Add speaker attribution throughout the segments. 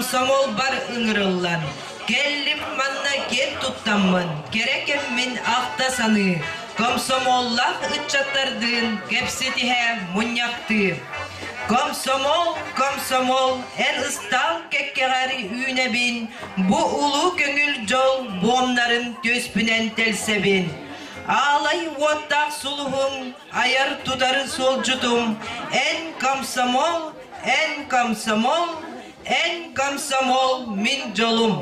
Speaker 1: Комсомолбар ыҥырыллан, кэллим манна киэн туттаммын, кэрэ кэммин ахта саныы, комсомоллаах ыччаттардыын кэпсэтиһэ мунньахтыы. Комсомол, комсомол, эн ыстаал кэккэҕэр үүнэбин, бу улуу көҥүл дьол буомнарын түөспүнэн тэлсэбин. Аалай уоттаах сулуһум, айар-тутар суолдьутум, эн комсомол, эн комсомол, эн комсомол мин дьолум.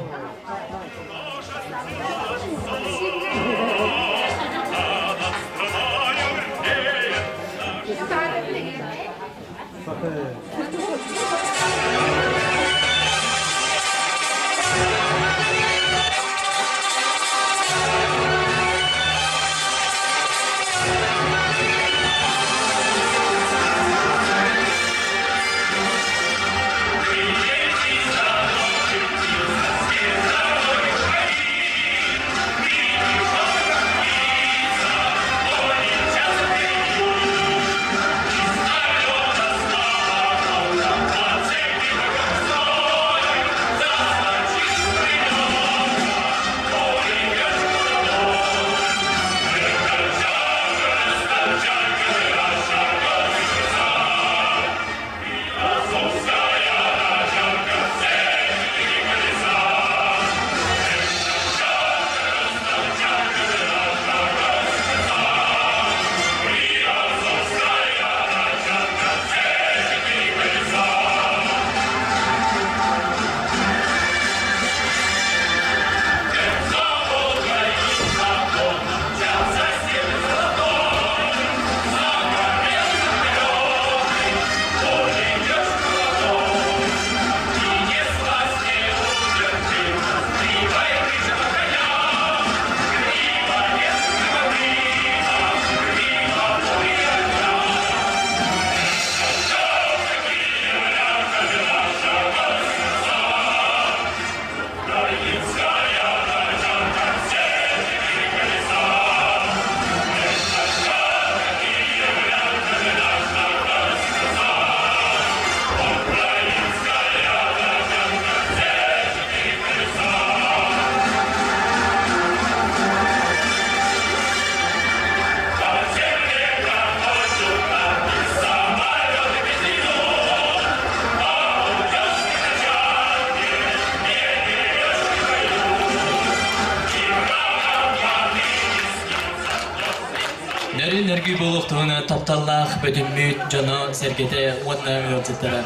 Speaker 2: Нөрүн нөргүй буолуохтуһуна тапталлаах бөтүммүт дьоно-сэргэтэ уонна ыалдьыттара.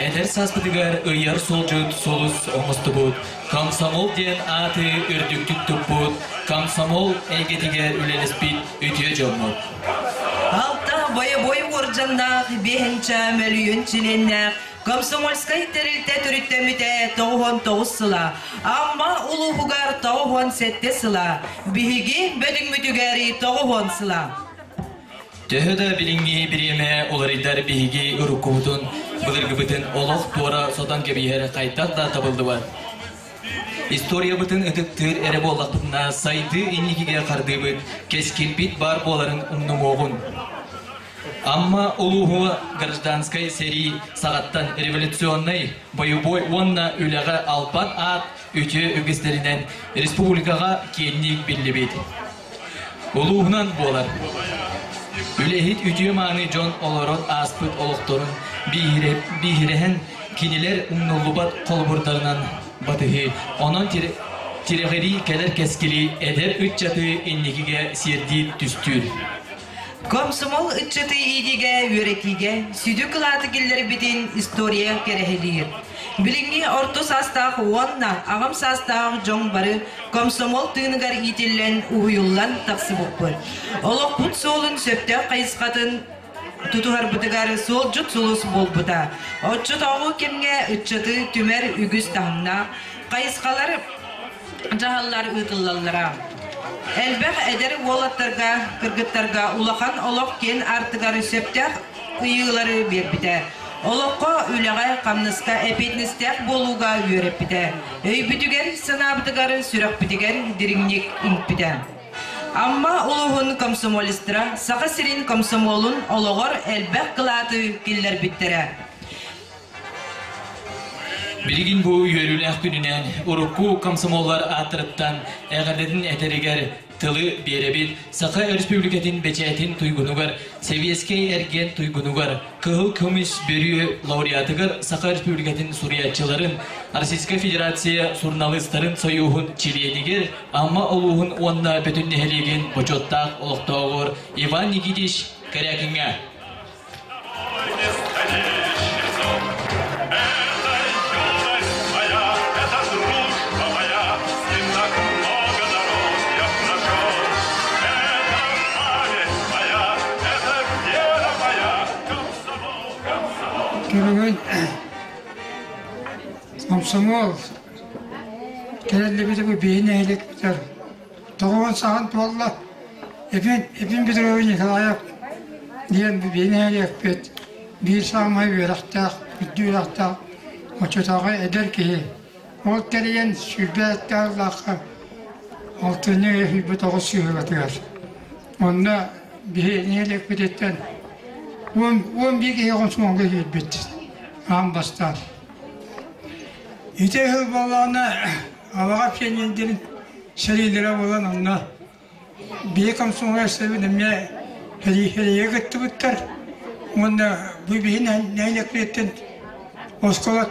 Speaker 2: Эдэр сааспытыгар ыйар суолдьут сулус оҥостубут, комсомол диэн ааты үрдүктүк туппут, комсомол эйгэтигэр үлэлэспит үтүө дьоммут.
Speaker 1: Алта бойобуой уордьаннаах, биэһинчэ мөлүйүөн чилиэннээх Комсомольскай тэрилтэ төрүттэммитэ 99 сыла, Амма улууһугар 97 сыла, биһиги бөдүҥмүтүгэр 90 сыла.
Speaker 2: Төһө да билиҥҥи бириэмэ уларыйдар биһиги уруккубутун, былыргыбытын олох туора сотон кэбиһэр хайдах да табыллыбат. Историябытын ытыктыыр эрэ буоллахпытына сайдыы инникигэ хардыыбыт, кэскилбит баар буоларын умнумуоҕун. Амма улууһу гражданскай сэрии саҕаттан революционнай, бойобуой уонна үлэҕэ албан аат үтүө үгэстэринэн республикаҕа киэҥник биллибит. Улууһунан буолар. Үлэһит үтүө-мааны дьон олорон ааспыт олохторун бииһирэһэн кинилэр умнуллубат холобурдарынан батыһыы, онон тирэҕирии кэлэр кэскили эдэр ыччаты инникигэ сиэрдии түстүүр.
Speaker 1: Комсомол ыччаты иитиигэ, үөрэтиигэ сүдү кылааты киллэрбитин история кэрэһилиир. Билиҥҥи орто саастаах уонна аҕам саастаах дьон бары комсомол тыыныгар иитиллэн, уһуйуллан тахсыбыппыт. Олохпут суолун сөптөөх хайысхатын тутуһарбытыгар суолдьут сулус буолбута. Оччотооҕу кэмҥэ ыччаты түмэр үгүс таһымнаах хайысхалар дьаһаллар ыытыллаллара. Элбэх эдэр уолаттарга, кыргыттарга улахан олох киэн аартыгар сөптөөх ыйыылары биэрбитэ. Олоххо, үлэҕэ, хамнаска эппиэтинэстээх буолууга үөрэппитэ. Өйбүтүгэр, санаабытыгар, сүрэхпитигэр дириҥник иҥпитэ. Амма улууһун комсомолистара Саха сирин комсомолун олоҕор элбэх кылааты киллэрбиттэрэ.
Speaker 2: Билигин бу үөрүүлээх күнүнэн урукку комсомоллар ааттарыттан эҕэрдэтин этэригэр тылы биэрэбит. Саха Өрөспүүбүлүкэтин бэчээтин туйгунугар, Сэбиэскэй эргиэн туйгунугар, Кыһыл көмүс бөрүө лауреатыгар Саха Өрөспүүбүлүкэтин суруйааччыларын, Российскай Федерация суруналыыстарын сойууһун чилиэнигэр Амма улууһун уонна Бөтүн нэһилиэгин бочуоттаах олохтооҕор Иван Никитич Корякиҥҥа.
Speaker 3: Бүгүн комсомол тэриллибитэ бу биһи нэһилиэкпитигэр тоҕуон саҕан туолла. Епин Епин Петрович Николаев диэн биһи нэһилиэкпит биир саамай үөрэхтээх, үрдүк үөрэхтээх оччотооҕу эдэр киһи. Ол тэрийэн 125 сыллаахха алтынньы ыйа 109 сыһыатыгар. Онно биһи нэһилиэкпититтэн 11 киһи хомсомолго киирбит аан бастаан. Ити ыһыл буоллаҕына Алаҕа пионердэрин сэриилэрэ буолан онно биһи комсомолецтарбыт эмиэ сэриигэ кыттыбыттар уонна бу биһи нэһилиэкпититтэн оскуола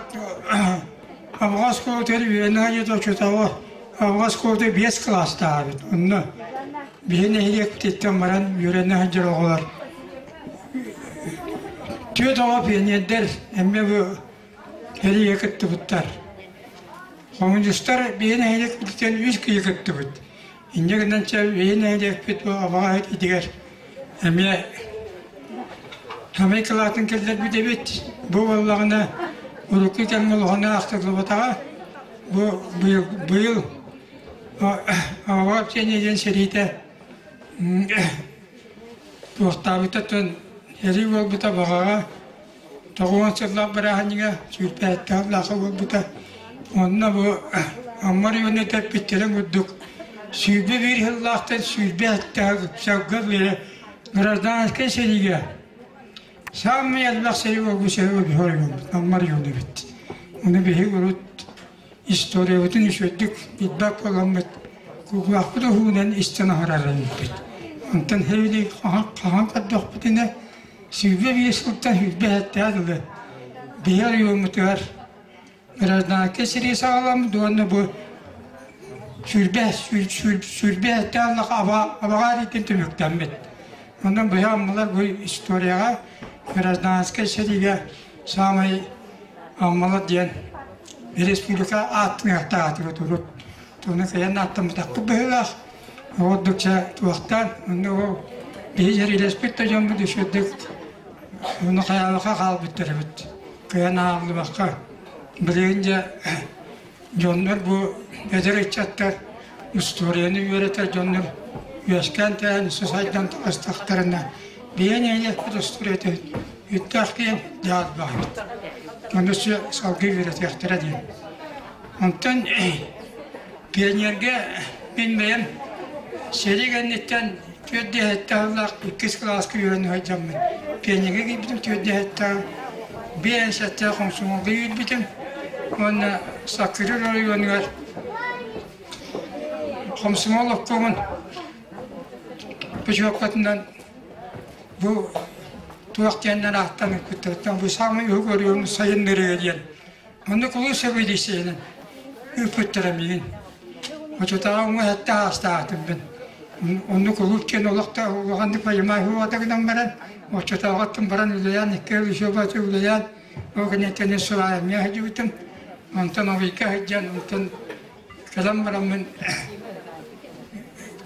Speaker 3: Абаҕа оскуолатыгар үөрэнэ сылдьыбыт оччотооҕу Абаҕа оскуолата биэс кылаастаах эбит. Онно биһи нэһилиэкпититтэн баран үөрэнэ сылдьар оҕолор түөрт оҕо пионердэр эмиэ бу Сэриигэ кыттыбыттар. Хомуньустар биһи нэһилиэкпититтэн үс киһи кыттыбыт. Инньэ гынан чэ биһи нэһилиэкпит бу абаҕа итигэр эмиэ хамай кылаатын киллэрбит эбит. Бу буоллаҕына урукку кэмҥэ улаханнык ахтыллыбатаҕа. Бу быйыл, быйыл Абаҕа общение диэн сэриитэ туохтаабыта тон сэрии буолбута баҕаҕа Тоҕуон сыллаах бырааһынньыга сүүрбэһэттээх лааха буолбута. Онно бу Амма оройуона тэппиттэрин курдук 21 сыллаахтан 27 сылга диэри гражданскай сэриигэ саамай элбэх сэрии буолбут сэрии буолбут оройуоммут Амма оройуона эбит. Ону биһиги урут историябытын үчүгэйдик билбэт буоламмыт кулгаахпыт уһугунан истэн аһарар эбиппит. Онтон хэбили хаһан көрдөхпүтүнэ 25 сылтан 27 дылы биһи оройуоммутугар гражданскай сэрии саҕаламмыт уонна бу сүүрбэ сүүрбэ абаҕа иитин түмүктэммит. Онон быһа аммалар бу историяҕа гражданскай сэриигэ саамай аммалар диэн республика ааттыныахтаах урут тугуна кыайан ааттамматахпыт быһыылаах. Ордукча туохтаан, онно ол биһи сэриилэспит да дьоммут үчүгэйдик ону хайаалаха хаалбыттар эбит. Кыайан ааллыбакка. Билигин дьэ дьоннор бу эдэр ыччаттар устуоруйаны үөрэтэр дьоннор үөскээн тээн сайдан таҕыстахтарына биһи нэһилиэкпит устуоруйата үттээх диэн дьаалбаабыт. Ону салгыы үөрэтиэхтэрэ диэн. Онтон Пионерга мин бэйэм сэрии кэнниттэн түөрт дэһэттээх сыллаах иккис кылааска үөрэнэ сылдьаммын пионерга киирбитим түөрт дэһэттээх биэс сэттээх хомсомуолга киирбитим уонна Саккырыыр оройуонугар хомсомуол обкомун путевкатынан бу туох диэннэр ааттанан кыттыбыттан бу саамай уһук оройуону сайыннарыа диэн Онно кулуус сэбиэдиссэйинэн ыыппыттара миигин. Оччотооҕу уҥа сэттэ аастаахтарбын. Онно кулууп диэн олох да улаханнык байымай суоҕа гынан баран, оччотооҕуттан баран үлэлээн, икки ый үчүгэй үлэлээн, ол кэнниттэн сылаайамҥа сылдьыбытым. Онтон Абыйга сылдьан, онтон кэлэн бараммын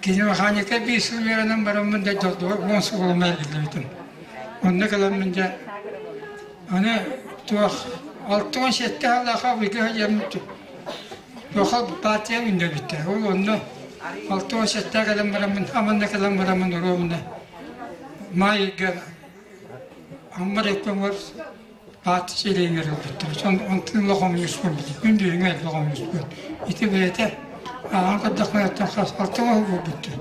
Speaker 3: киномеханика биир сыл үөрэнэн бараммын да дьолдуга уон сыл оломо эргиллибитим. Онно кэлэммин дьэ Аны туох 67 сыллаахха Абыйга сылдьаммыт туохха партия үүннэрбиттэр. Ол онно 67 кэлэн бараммын, аманна кэлэн бараммын оруобуна маай ыйга Амма райкомугар партия чилиэнигэр ылбыттар. Онтон ыла хомуньууспун билигин бүгүҥҥү элбэх хомуньууспун. Ити бэйэтэ ааҕан көрдөхпүнэ хас 60 сыл буолбуттар.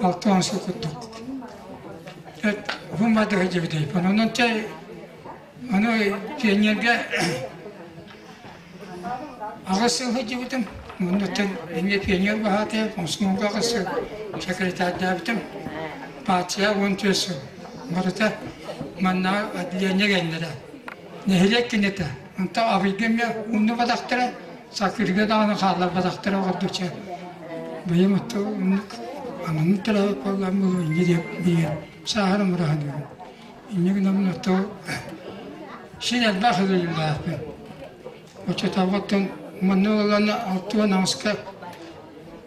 Speaker 3: 60 сыл курдук. Уһун бардыга дьэбидэйбин. Онон чэ, аны пионерга Аҕыс сыл сылдьыбытым. Оннуттан эмиэ пионер баһаатайа, комсомолга аҕыс сыл секретардаабытым. Партия 14 сыл. Барыта манна отделение кэллэрэ. Нэһилиэк кинитэ. Онтон Абыйга эмиэ умнубатахтара, Сакырга даҕаны хаалларбатахтара оҕордучча. Бэйэм отто оннук анаммыт төрөөбүт буоллаҕым буолуо инньэ диэн билигин сааһыран быраһаныыбын. Инньэ гынан отто син элбэх үлэлээхпин. Оччотооҕуттан манна ылан 68-ка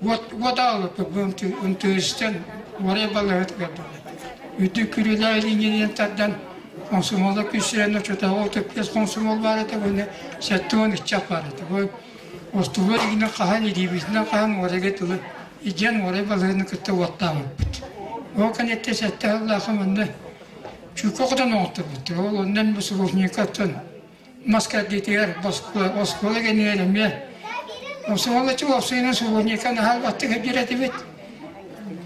Speaker 3: уот уот аҕалбыппыт бу МТС-тэн уорай балыыһатыгар дылы. Үрдүк күрүөлээх лииньэнэн тардан хомсомуола күүсүрэн оччотооҕу 35 хомсомуол баар этэ уонна 70 ыччат баар этэ. Бу остуолга илиинэн хаһан илиибитинэн хаһан уорайга тылы илдьэн уорай балыыһаны кытта уоттаабыппыт. Ол кэнниттэн сэттэ сыллаахха манна чуукка хотон оҥотторбуттар. Ол онон бу субботникаттан мас кэрдиитигэр оскуола кэннигэр эмиэ комсомолочу уопсайынан субботникка наһаа баттык сылдьар этибит.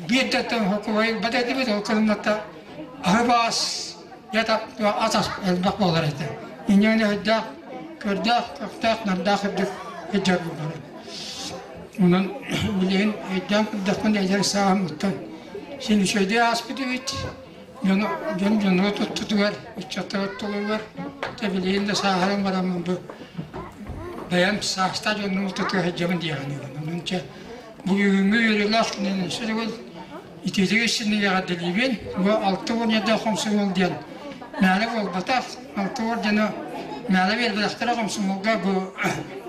Speaker 3: Биир да хокуой ылбат этибит, ол кырымната аһы баас ята ас элбэх буолар этэ. Инньэни өйдөөх, көрдөөх, көхтөөх, нардаах үрдүк сылдьар буолара. Онон билигин өйдөөн көрдөхпүнэ эдэр сааһым оттон син үчүгэйдик ааспыт эбит. Дьон дьон дьону туттутугар, ыччаттар оттолугар, дьэ билигин да сааһыран бараммын бу бэйэм саастаах дьоннуун тутуһа сылдьабын диэххин Онон чэ бу бүгүҥҥү үөрүүлээх күнүнэн сүрүгүл итиитик истинник эҕэрдэлиибин. Бу 6 уон хомсомуол диэн мээнэ буолбатах. Алта ордену мээнэ биэрбэтэхтэрэ хомсомуолга бу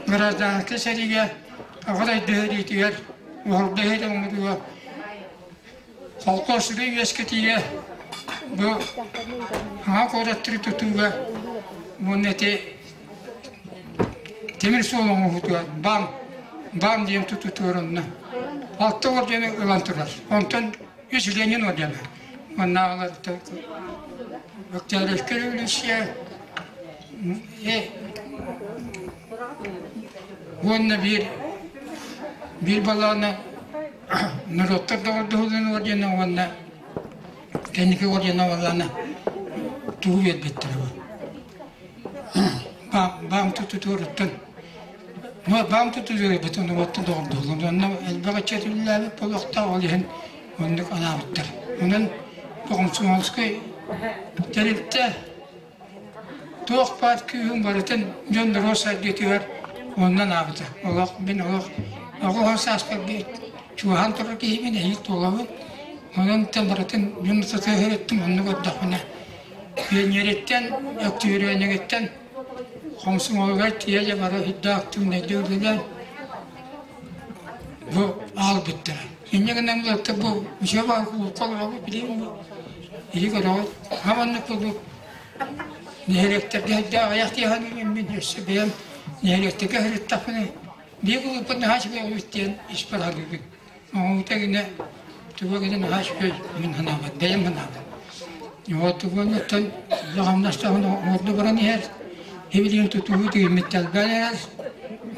Speaker 3: гражданскай сэриигэ Аҕа дойду сэриитигэр уһурда иһит оҥорууга Холкуос сүрүн үөскэтиигэ бу саҥа куораттары тутууга уонна ити тимир суол оҥоһуутугар бам бам диэн тутуутугар онно алта ордены ылан турар. Онтон үс Ленин ордена. Маннааҕылар Октябрьская революция уонна биир биир балаана норуоттар доҕордоһууларын ордена уонна кэнники ордена балаана тугу биэрбиттэрэ бу баам тутутуоруттан баам тутутуорбут норуоттар доҕордоһууларын онно элбэх ыччат үлэлээбит буолуохтаах ол иһин оннук анаабыттар онон комсомольскай тэрилтэ Туох баар күүһүн барытын дьон норуот сайдыытыгар онно анаабыта. Олох мин олох 90 сааспар чугаһаан турар киһибин эһиил туолабын. Онон барытын дьон сатыыһырыттым онно көрдөхпүнэ пионериттэн, өктүрүөнүгүттэн хомсомуолугар тиийэ дьэ бары үрдээх түҥнэйдии үлэлээн бу аалбыттара. Инньэ гынан бу үчүгэй баар кулуупка олоробут билигин бу Или көрөҕүт, хаманнык курдук нэһилиэктэргэ сылдьа аҕыйах тиэхэньиким мин өссө бэйэм нэһилиэктэргэ сырыттахпына биир кулууппут наһаа үчүгэй эбит диэн испэр саныыбын. Оҥоһуута гинэ туга гинэ наһаа үчүгэй мин санаабат, бэйэм санаабат. Вот тугуннуттан хамнастаҕына оҥордо баран иһэр, һибилигин тутуһуу тигиммит элбээн эрэр,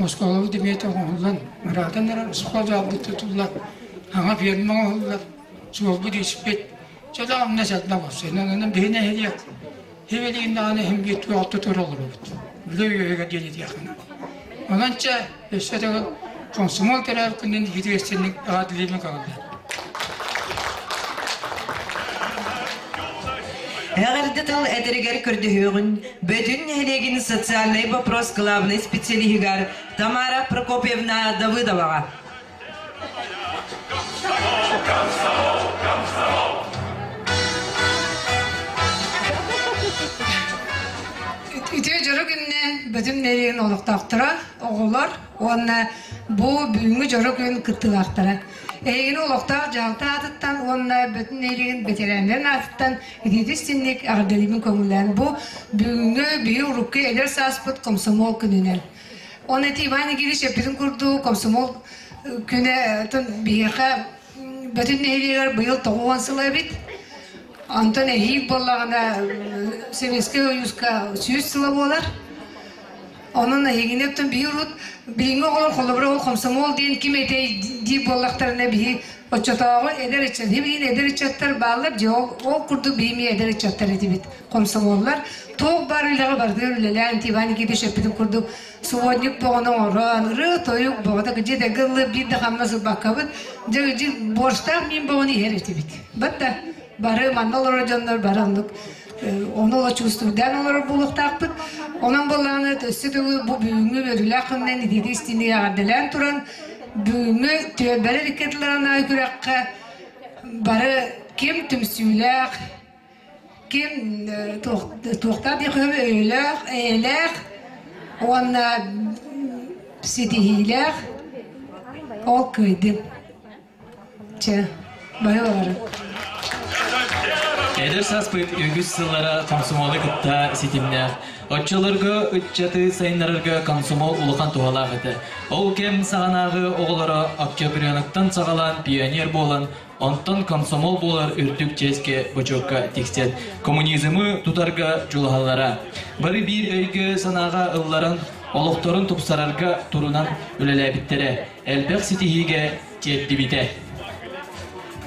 Speaker 3: оскуолабыт эмиэ оҥоһуллан ыраатан эрэр, оскуола дьаалбыт тутуллар, саҥа ферма оҥоһуллар, суолбут испит Чэ, онно сэлбэх уопсайынан онон биһи нэһилиэк һибилигин даҕаны иһин биир туох тутур олоробут. Үлэ үөһүгэр диэн этиэххинэ. Онон чэ, өссө төгүл комсомол төрөөбүт күнүн итигэстинник эҕэрдэлиибин көҥүллээн.
Speaker 1: Эҕэрдэ тыл этэригэр көрдөһүөҕүн Бөтүн нэһилиэгин социальный вопрос главный специалиһыгар Тамара Прокопьевна Давыдоваҕа.
Speaker 4: Үтүө дьоро күннэ Бөтүм нэһилиэгин олохтоохторо, оҕолор уонна бу бүгүҥҥү дьоро күн кыттыылаахтара. Эһигини олохтоох дьаһалта аатыттан уонна Бөтүм нэһилиэгин бэтэрээннэрин аатыттан итиитик-истиҥник эҕэрдэлиибин көҥүллээн бу бүгүҥҥү биһи урукку эдэр сааспыт комсомол күнүнэн Он эти Иван Никитич эппитин курдук комсомол күнэ биһиэхэ Бөтүн нэһилиэгэр быйыл 90 сыл эбит. Онтон эһиил буоллаҕына Советскай Союзка 100 сыла буолар. Онон эһигини оттон биһи урут билиҥҥи оҕолор холобура ол комсомол диэн ким этэй дии буоллахтарына биһи оччотооҕу эдэр ыччат билигин эдэр ыччаттар бааллар дьэ ол ол курдук биһи эмиэ эдэр ыччаттар этибит комсомоллар туох баар үлэҕэ барытыгар үлэлээн Иван Никитич эппитин курдук субботник боҕону оҥорон ырыы-тойук боҕото дьэ да гыллы биир да хамнас ылбаккабыт дьэ борщтаах миин боҕону иһэр этибит батта бары манна олорор дьоннор бары оннук ону ола чувствуйдаан олорор буолуохтаахпыт. Онон буоллаҕына өссө төгүл бу бүгүҥҥү үөрүүлээх күнүнэн итиитик истиҥник эҕэрдэлээн туран бүгүҥҥү түөлбэлэр икки ардыларынааҕы күрэххэ бары ким түмсүүлээх, ким туохтаах диэххэ өйүлээх, эйэлээх уонна ситиһиилээх ол кыайдын. Чэ, бары баҕарым.
Speaker 2: Эдэр сааспыт үгүс сыллара комсомолу кытта ситимнээх. Оччолорго ыччаты сайыннарарга комсомол улахан туһалаах этэ. Ол кэм саҕанааҕы оҕолоро октябренактан саҕалаан пионер буолан, онтон комсомол буолар үрдүк чиэскэ бочуокка тиксэн, коммунизмы тутарга дьулуһаллара. Бары биир өйгө-санааҕа ылларан, олохторун тупсарарга турунан үлэлээбиттэрэ. Элбэх ситиһиигэ тиэрдибитэ.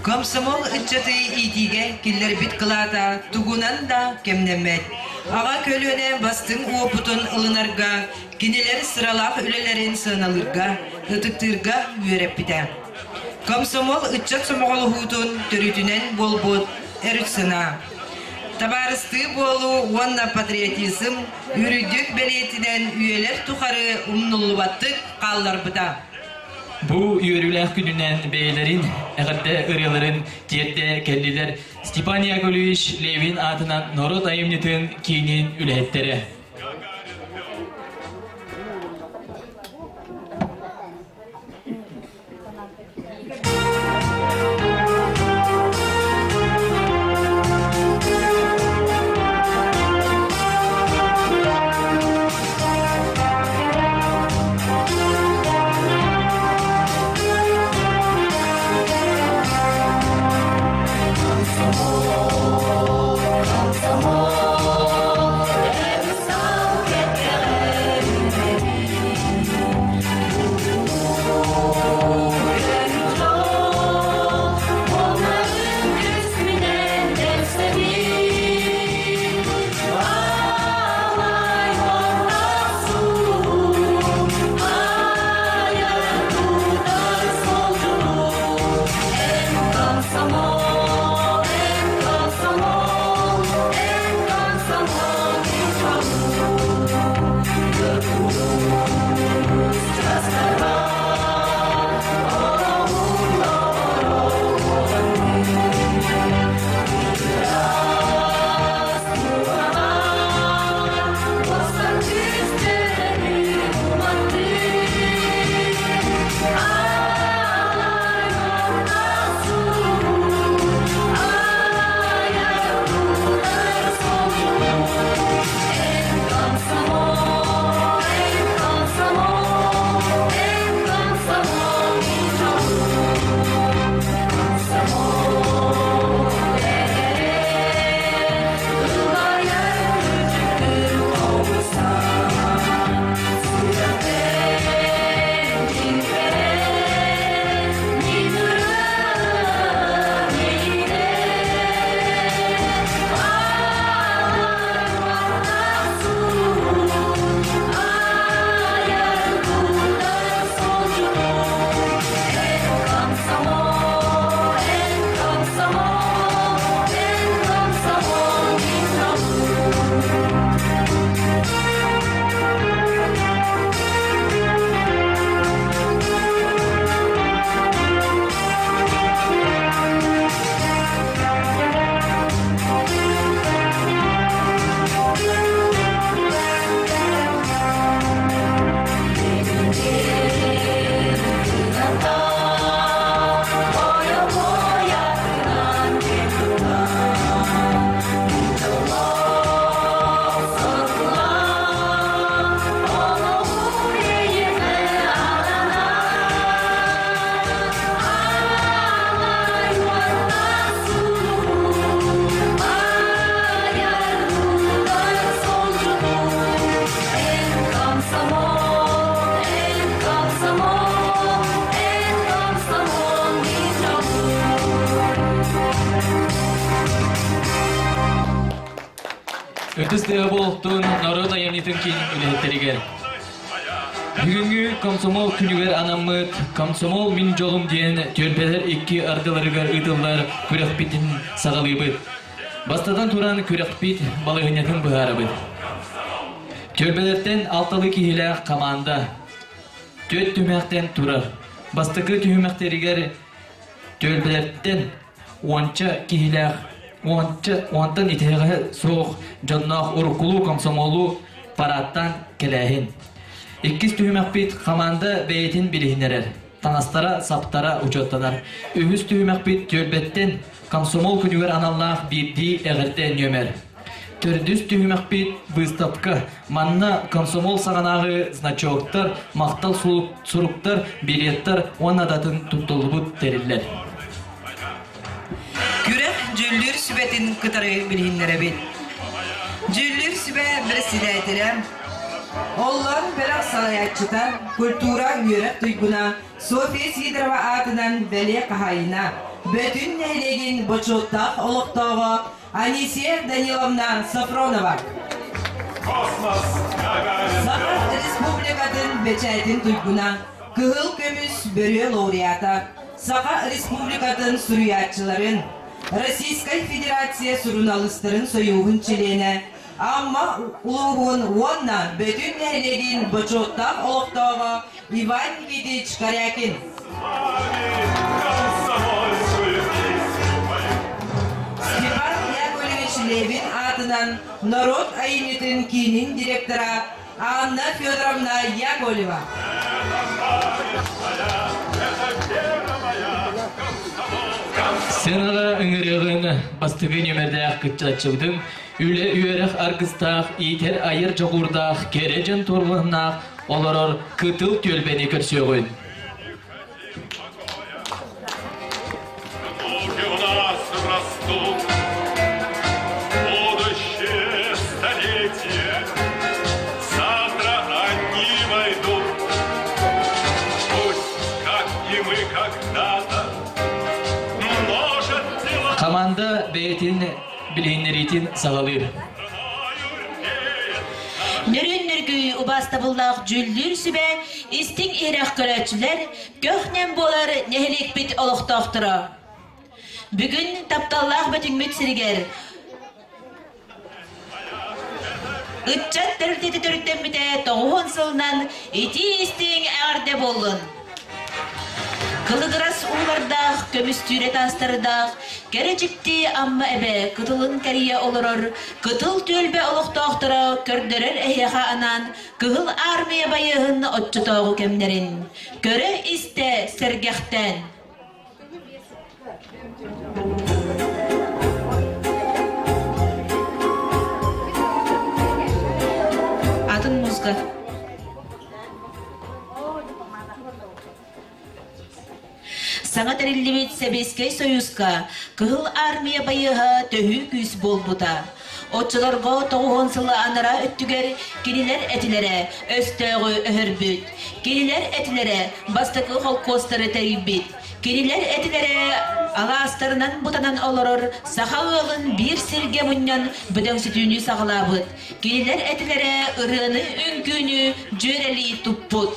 Speaker 1: Комсомол ыччаты иитиигэ киллэрбит кылаата тугунан да кэмнэммэт. Аҕа көлүөнэ бастыҥ уопутун ылынарга, кинилэр сыралаах үлэлэрин сыаналыырга, ытыктыырга үөрэппитэ. Комсомол ыччат сомоҕолоһуутун төрүтүнэн буолбут өрүт санаа. Табаарыстыы буолуу уонна патриотизм үрдүк бэлиэтинэн үйэлэр тухары умнуллубаттык хаалларбыта.
Speaker 2: Бу үөрүүлээх күнүнэн бэйэлэрин эҕэрдэ ырыаларын тиэрдэ кэллилэр Степан Яковлевич Левин аатынан норуот айымньытын киинин үлэһиттэрэ. Ытыс тыаһа буолуохтун норуот айымньытын киин үлэһиттэригэр. Бүгүҥҥү комсомол күнүгэр анаммыт «Комсомол мин дьолум» диэн түөлбэлэр икки ардыларыгар ыытыллар күрэхпитин саҕалыыбыт. Бастатан туран күрэхпит балаһыанньатын быһаарабыт. Түөлбэлэртэн алталыы киһилээх хамаанда түөрт түһүмэхтэн турар. Бастакы түһүмэхтэригэр түөлбэлэртэн уонча киһилээх, уонча уонтан итэҕэһэ суох дьонноох уруккулуу комсомолу парадтаан кэлээһин. Иккис түһүмэхпит хамаанда бэйэтин билиһиннэрэр, таҥастара, саптара учуоттанар. Үһүс түһүмэхпит түөлбэттэн комсомол күнүгэр аналлаах биирдии эҕэрдэ нүөмэр. Төрдүс түһүмэхпит выставка. Манна комсомол саҕанааҕы значоктар, махтал суруктар, билеттар уонна да атын туттуллубут тэриллэр.
Speaker 1: Күрэх дьүүллүүр сүбэтин кытары билиһиннэрэбит. Дьүүллүүр сүбэ председателэ, Оллон бөлөх салайааччыта, культура үөрэх туйгуна Софья Сидорова аатынан бэлиэ хаһаайына, Бөтүн нэһилиэгин бочуоттаах олохтооҕо Анисия Даниловна Софронова. Саха Республикатын бэчээтин туйгуна, Кыһыл көмүс бөрүө лауреата, Саха Республикатын суруйааччыларын, Российскай Федерация суруналыыстарын сойууһун чилиэнэ, Амма улууһун уонна Бөтүн нэһилиэгин бочуоттаах олохтооҕо Иван Никитич Корякин. Степан Яковлевич Левин аатынан норуот айымньытын киинин директора Анна Федоровна Яковлева.
Speaker 2: Сыанаҕа ыҥырыаҕын бастакы нүөмэрдээх кыттааччыбытын үлэ үөрэх аргыстаах, иитэр айар дьоҕурдаах, кэрэ дьон туруулаһыннаах олорор кытыл түөлбэни көрсүөҕүн.
Speaker 5: Ноги у нас растут, будущее столетие. Завтра они войдут, пусть, как и мы когда-то, множат дела.
Speaker 2: Команда бэйэтин билиһиннэриитин саҕалыыр.
Speaker 6: Нөрүн нөргүй убаастабыллаах дьүүллүүр сүбэ истиҥ иһирэх көрөөччүлэр көх-нэм буолар нэһилиэкпит олохтоохторо. Бүгүн тапталлаах Бөтүҥмүт сиригэр ыччат тэрилтэтэ төрүттэммитэ тоҕуһун сылынан итии-истиҥ эҕэрдэ буоллун! Кылыгырас уулардаах, көмүстүүрэ таастардаах, кэрэ дьикти Амма эбэ кытылын кэрийэ олорор Кытыл түөлбэ олохтоохторо көрдөрөр эһиэхэ анаан Кыһыл Аармыйа байыаһын оччотооҕу кэмнэрин көрө-истэ сэргэхтээн. Атын музыка. Саҥа тэриллибит Сэбиэскэй Союзка Кыһыл Армия байыаһа төһүү күүс буолбута. Оччолорго тоҕуһун сылы анараа өттүгэр кинилэр этилэрэ өстөөҕү өһөрбүт, кинилэр этилэрэ бастакы холкуостары тэрийбит, кинилэр этилэрэ алаастарынан бутанан олорор саха ыалын биир сиргэ мунньан бөдөҥсүтүүнү саҕалаабыт, кинилэр этилэрэ ырыаны үҥкүүнү дьүөрэлии туппут.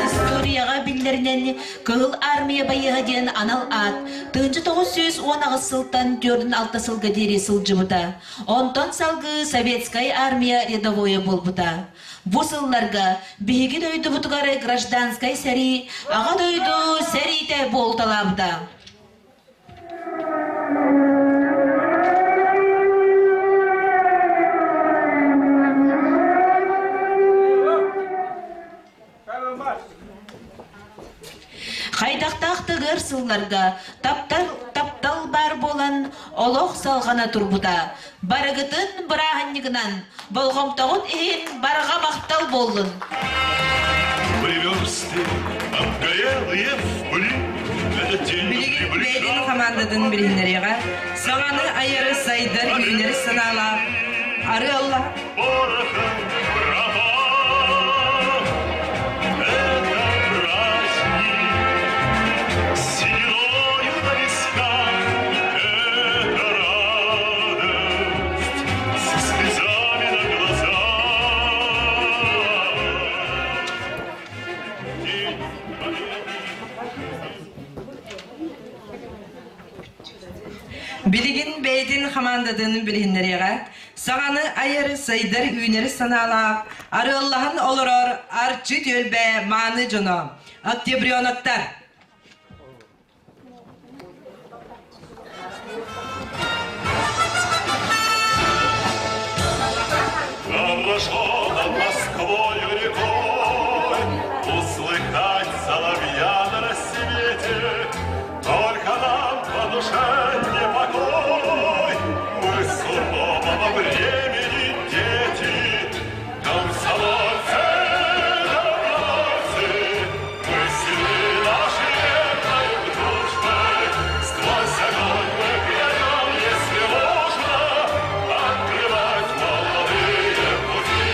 Speaker 6: Историяҕа биллэринэн Кыһыл Армия байыаһа диэн анал аат 1918 сылтан 46 сылга диэри сылдьыбыта. Онтон салгыы Советскай Армия рядовойа буолбута. Бу сылларга биһиги дойдубутугар гражданскай сэрии, Аҕа дойду сэриитэ буолуталаабыта. ыар сылларга таптал, таптал баар буолан олох салҕана турбута. Барыгытын бырааһынньыгынан болҕомтоҕут иһин барҕа махтал буоллун!
Speaker 5: Приверсты, обгорелые в пыли, этот день
Speaker 1: Билигин бэйэтин хамаандатын билиһиннэриэҕэ саҥаны айары сайдар үүнэр санаалаах арыалла
Speaker 5: Порохом пропах. Это праздник с сединою на висках, это радость со слезами на глазах. День Победы.
Speaker 1: Билигин бэйэтин хамаандатын билиһиннэриэҕэ саҥаны айары сайдар үүнэр санаалаах арыаллаһан олорор Арчы түөлбэ мааны дьоно октябреноктар.
Speaker 5: Хорошо над Москвою рекой Услыхать соловья на рассвете, Только нам по душе не покой. Мы сурового времени дети, Комсомольцы, добровольцы, Мы сильны нашей верной дружбой. Сквозь огонь мы пройдем, если нужно, Открывать молодые пути.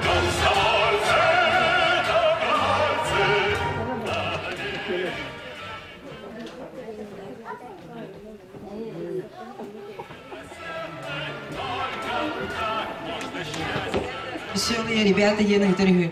Speaker 5: Комсомольцы, добровольцы,
Speaker 1: Веселые ребята диэн ыытар үһү.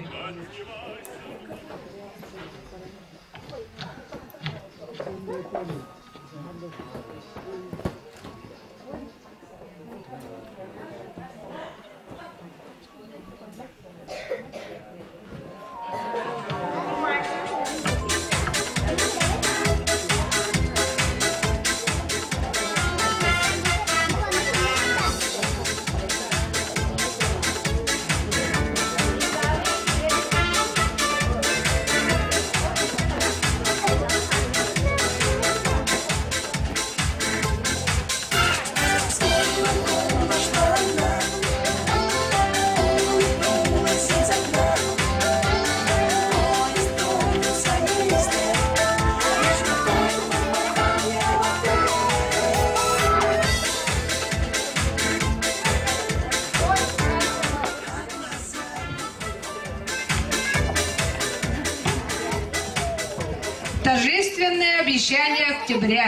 Speaker 4: Торжественное обещание октября.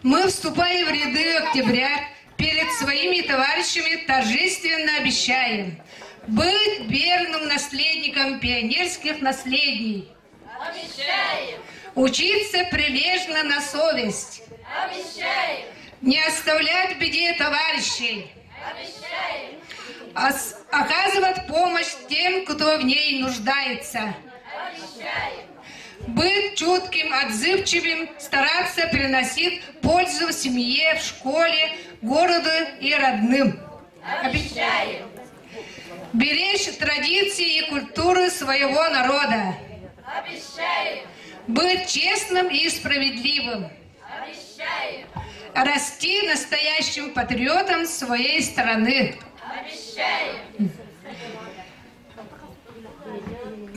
Speaker 4: Мы, вступая в ряды октября, перед своими товарищами торжественно обещаем быть верным наследником пионерских наследий.
Speaker 7: Обещаем!
Speaker 4: Учиться прилежно на совесть.
Speaker 7: Обещаем!
Speaker 4: Не оставлять в беде товарищей.
Speaker 7: Обещаем!
Speaker 4: Оказывать помощь тем, кто в ней нуждается.
Speaker 7: Обещаем!
Speaker 4: Быть чутким, отзывчивым, стараться приносить пользу семье, в школе, городу и родным.
Speaker 7: Обещаем!
Speaker 4: Беречь традиции и культуры своего народа.
Speaker 7: Обещаем!
Speaker 4: Быть честным и справедливым.
Speaker 7: Обещаем!
Speaker 4: Расти настоящим патриотом своей страны.
Speaker 7: Обещаем!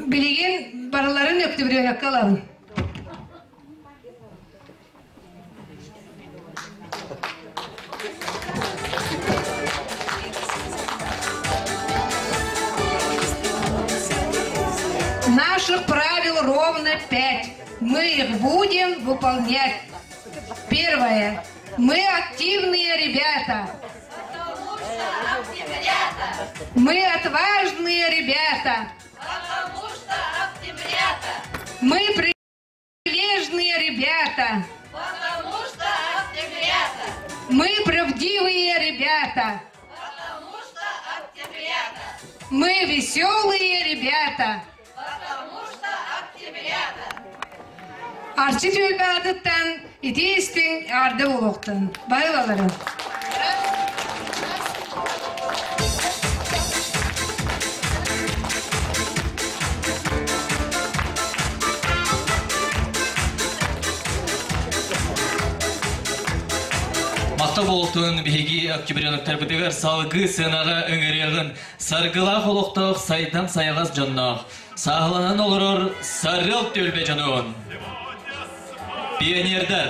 Speaker 4: Билигин барыларын өктөбүрүөккэ ылабын. Наших правил ровно пять. Мы их будем выполнять. Первое. Мы активные ребята.
Speaker 7: Потому что октябрята!
Speaker 4: Мы отважные ребята.
Speaker 7: Потому что октябрята!
Speaker 4: Мы прилежные ребята.
Speaker 7: Потому что октябрята!
Speaker 4: Мы правдивые ребята.
Speaker 7: Потому что октябрята!
Speaker 4: Мы веселые ребята.
Speaker 7: Потому что октябрята!
Speaker 4: Арчы түөлбэ итии-истиҥ эҕэрдэ буолуохтун. Баһыыбаларын.
Speaker 2: Махтал буолтун биһиги октябреноктарбытыгар салгыы сыанаҕа ыҥырыаҕын саргылаах олохтоох сайдам сайаҕас дьонноох сааһыланан олорор Сарыал түөлбэ дьонун пионердар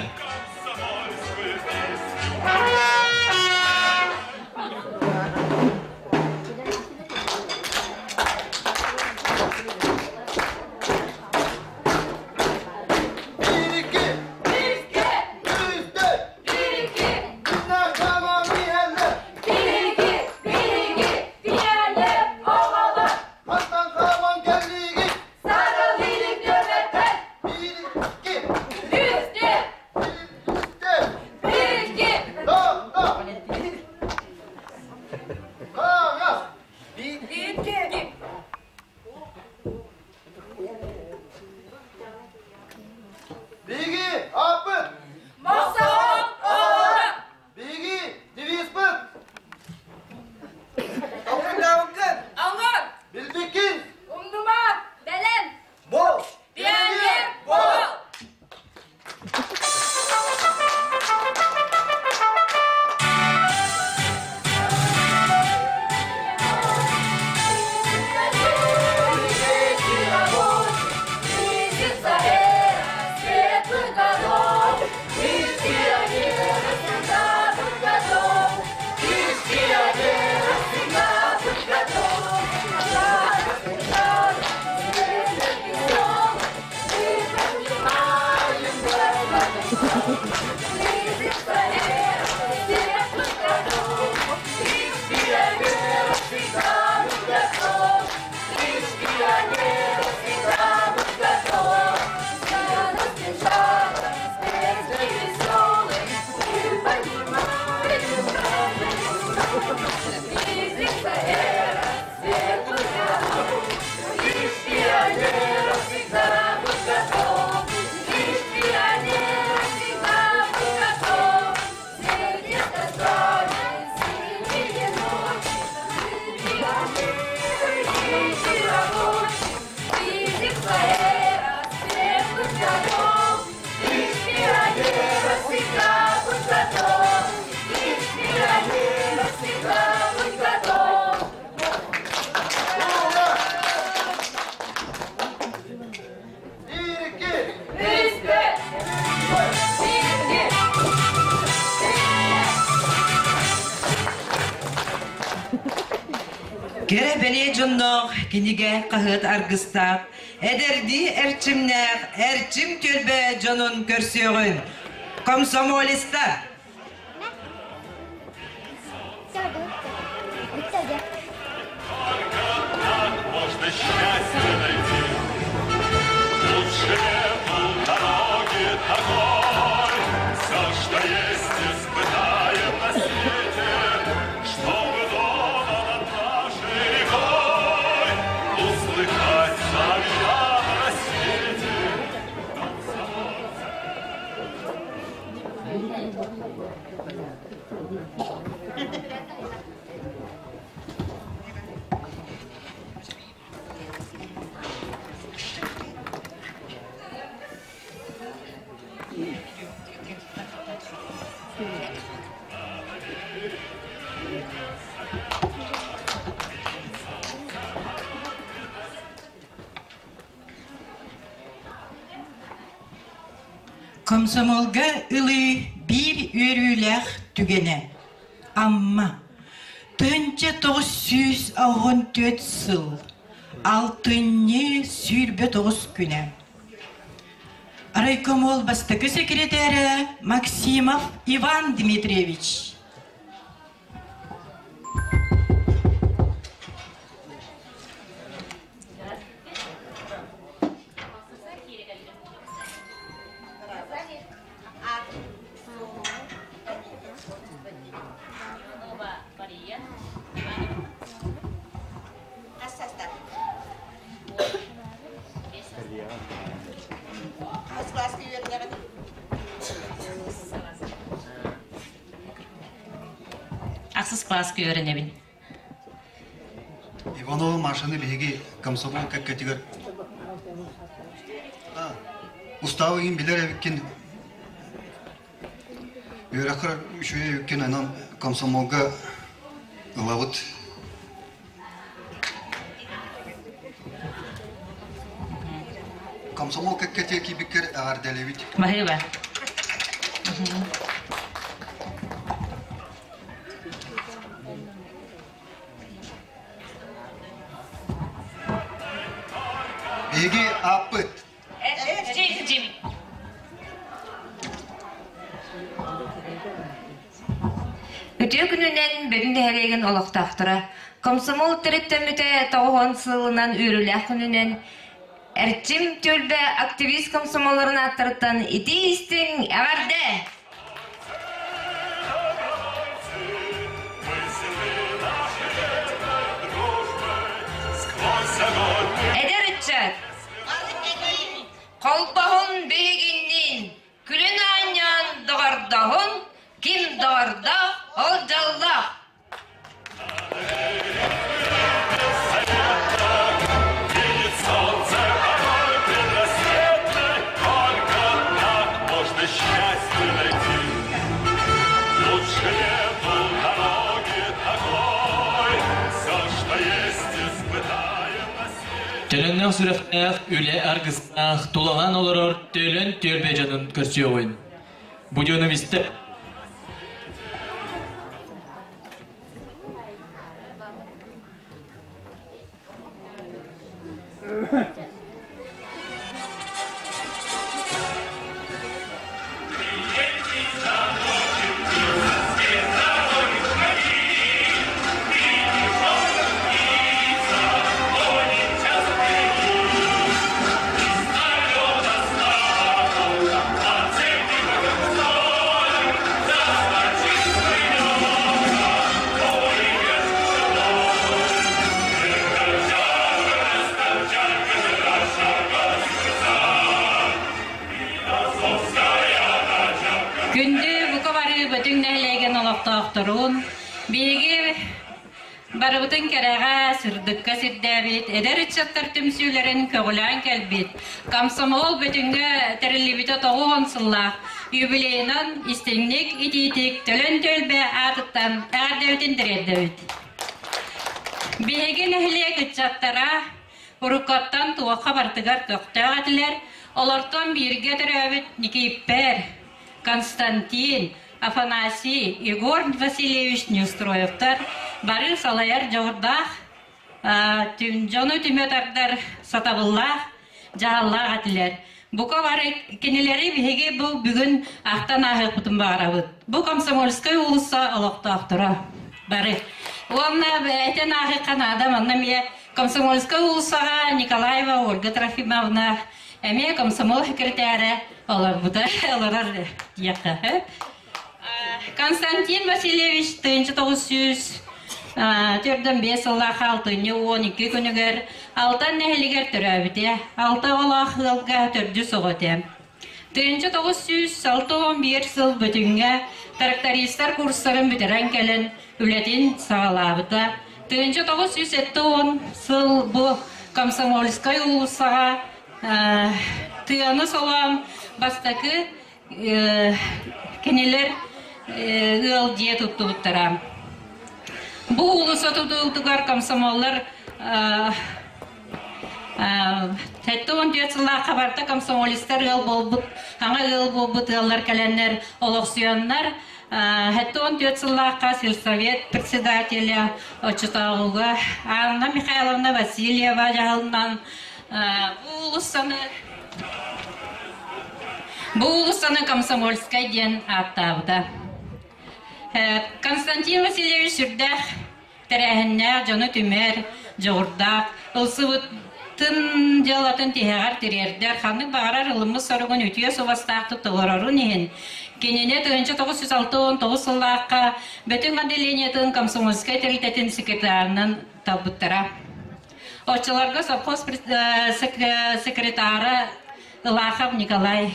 Speaker 8: Биһиги ааппыт!
Speaker 7: Мохсоҕол оҕолоро!
Speaker 8: Биһиги девизпыт!
Speaker 7: Толкуйдаабыккын! Оҥор!
Speaker 8: Билбиккин!
Speaker 7: Умнума! Бэлэм!
Speaker 8: Бол!
Speaker 7: Пионер бол!
Speaker 1: Кэрэ бэлиэ дьонноох кинигэ хаһыат аргыстаах, эдэрдии эрчимнээх эрчим түөлбэ дьонун көрсүөҕүн. Комсомолиста!
Speaker 5: Можно счастье найти. Лучше нету дороги такой. Все, что есть, испытаем на свете, Чтобы дома над нашей рекой Услыхать соловья на рассвете.
Speaker 1: Комсомолга ылыы биир үөрүүлээх түгэнэ Амма 1994 сыл алтынньы 29 күнэ Райкомол бастакы секретарэ Максимов Иван Дмитриевич.
Speaker 6: Ахсыс класска үөрэнэбин.
Speaker 8: Иванова Машаны биһиги комсомол кэккэтигэр устаабы иин билэр эбиккин. Үөрэххэр үчүгэй үккин анан комсомолга ылабыт. Комсомол кэккэтиэ киирбиккэр эҕэрдэлэбит.
Speaker 9: Баһыыба.
Speaker 8: Биһиги ааппыт.
Speaker 9: Эрчим.
Speaker 1: Үтүө күнүнэн Бөтүн нэһилиэгин олохтоохторо. Комсомол төрүттэммитэ тоҕуһун сылынан үөрүүлээх күнүнэн Эрчим түөлбэ активист комсомолларын ааттарыттан итии-истиҥ эҕэрдэ! Эдэр ыччат, холбоһун биһигинниин күлүн аанньаан доҕордоһун, ким доҕордоох, ол дьоллоох.
Speaker 2: Төлөннөөх сүрэхтээх, үлэ аргыстаах, тулалаан олорор төлөн түөлбэ дьонун көрсүөҕүн. Бу дьону истэ
Speaker 9: Күндү бука бары Бөтүҥ нэһилиэгин олохтоохторун, биһиги Барыбытын кэрэҕэ, сырдыкка сирдээбит, эдэр ыччаттар түмсүүлэрин көҕүлээн кэлбит, комсомол Бөтүҥҥэ тэриллибитэ 90 сыллаах юбилейынан истиҥник, итиитик Төлөн түөлбэ аатыттан эҕэрдэбитин тириэрдэбит. Биһиги нэһилиэк ыччаттара уруккаттан туохха барытыгар көхтөөх этилэр, олортон бииргэ төрөөбүт Никииппэр, Константин, Афанасий, Егор Васильевич Неустроевтар бары салайар дьоҕурдаах, дьону түмэ тардар сатабыллаах, дьаһаллаах этилэр. Бука бары кинилэри биһиги бу бүгүн ахтан ааһыахпытын баҕарабыт. Бу Комсомольскай уулусса олохтоохторо бары. Уонна этэн ааһыахха наада манна эмиэ Комсомольскай уулуссаҕа Николаева Ольга Трофимовна эмиэ комсомол секретарэ олорбута олорор диэххэ. Константин Васильевич 1945 сыллаах алтынньы 12 күнүгэр Алтан нэһилигэр төрөөбүтэ. Алта оҕолоох ыалга төрдүс оҕо этэ. 1961 сыл Бөтүҥҥэ трактористар курстарын бүтэрэн кэлэн үлэтин саҕалаабыта. 1970 сыл бу Комсомольскай уулуссаҕа тыаны солоон бастакы кинилэр ыал дьиэ туттубуттара. Бу уулусса тутуутугар комсомоллар 74 сыллаахха барыта комсомолецтар ыал буолбут, хаҥа ыал буолбут ыаллар кэлэннэр олохсуйаннар 74 сыллаахха сельсовет председателя оччотооҕуга Анна Михайловна Васильева дьаһалынан бу уулуссаны бу уулуссаны Комсомольскай диэн ааттаабыта. Константин Васильевич сүрдээх тэрээһиннээх дьону түмэр, дьоҕурдаах, ылсыбытын дьыалатын тиһэҕэр тириэрдэр, ханнык баҕарар ылыммыт соругун үтүө суобастаахтык толорорун иһин, кинини 1969 сыллаахха Бөтүҥ отделениетын комсомольскай тэрилтэтин секретарынан талбыттара. Оччолорго совхоз секретара Ылахов Николай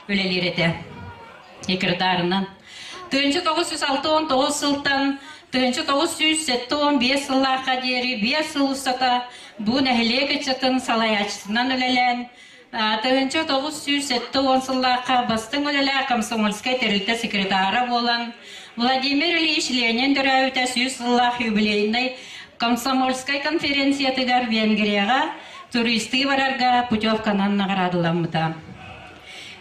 Speaker 9: үлэлиир этэ. Секретарынан. 1969 сылтан 1975 сыллаахха диэри 5 сыл устата бу нэһилиэк ыччатын салайааччытынан үлэлээн, 1970 сыллаахха бастыҥ үлэлээх комсомольскай тэрилтэ секретара буолан, Владимир Ильич Ленин төрөөбүтэ 100 сыллаах юбилейнай комсомольскай конференциятыгар Венгрияҕа туристыы барарга путевканан наҕараадаламмыта.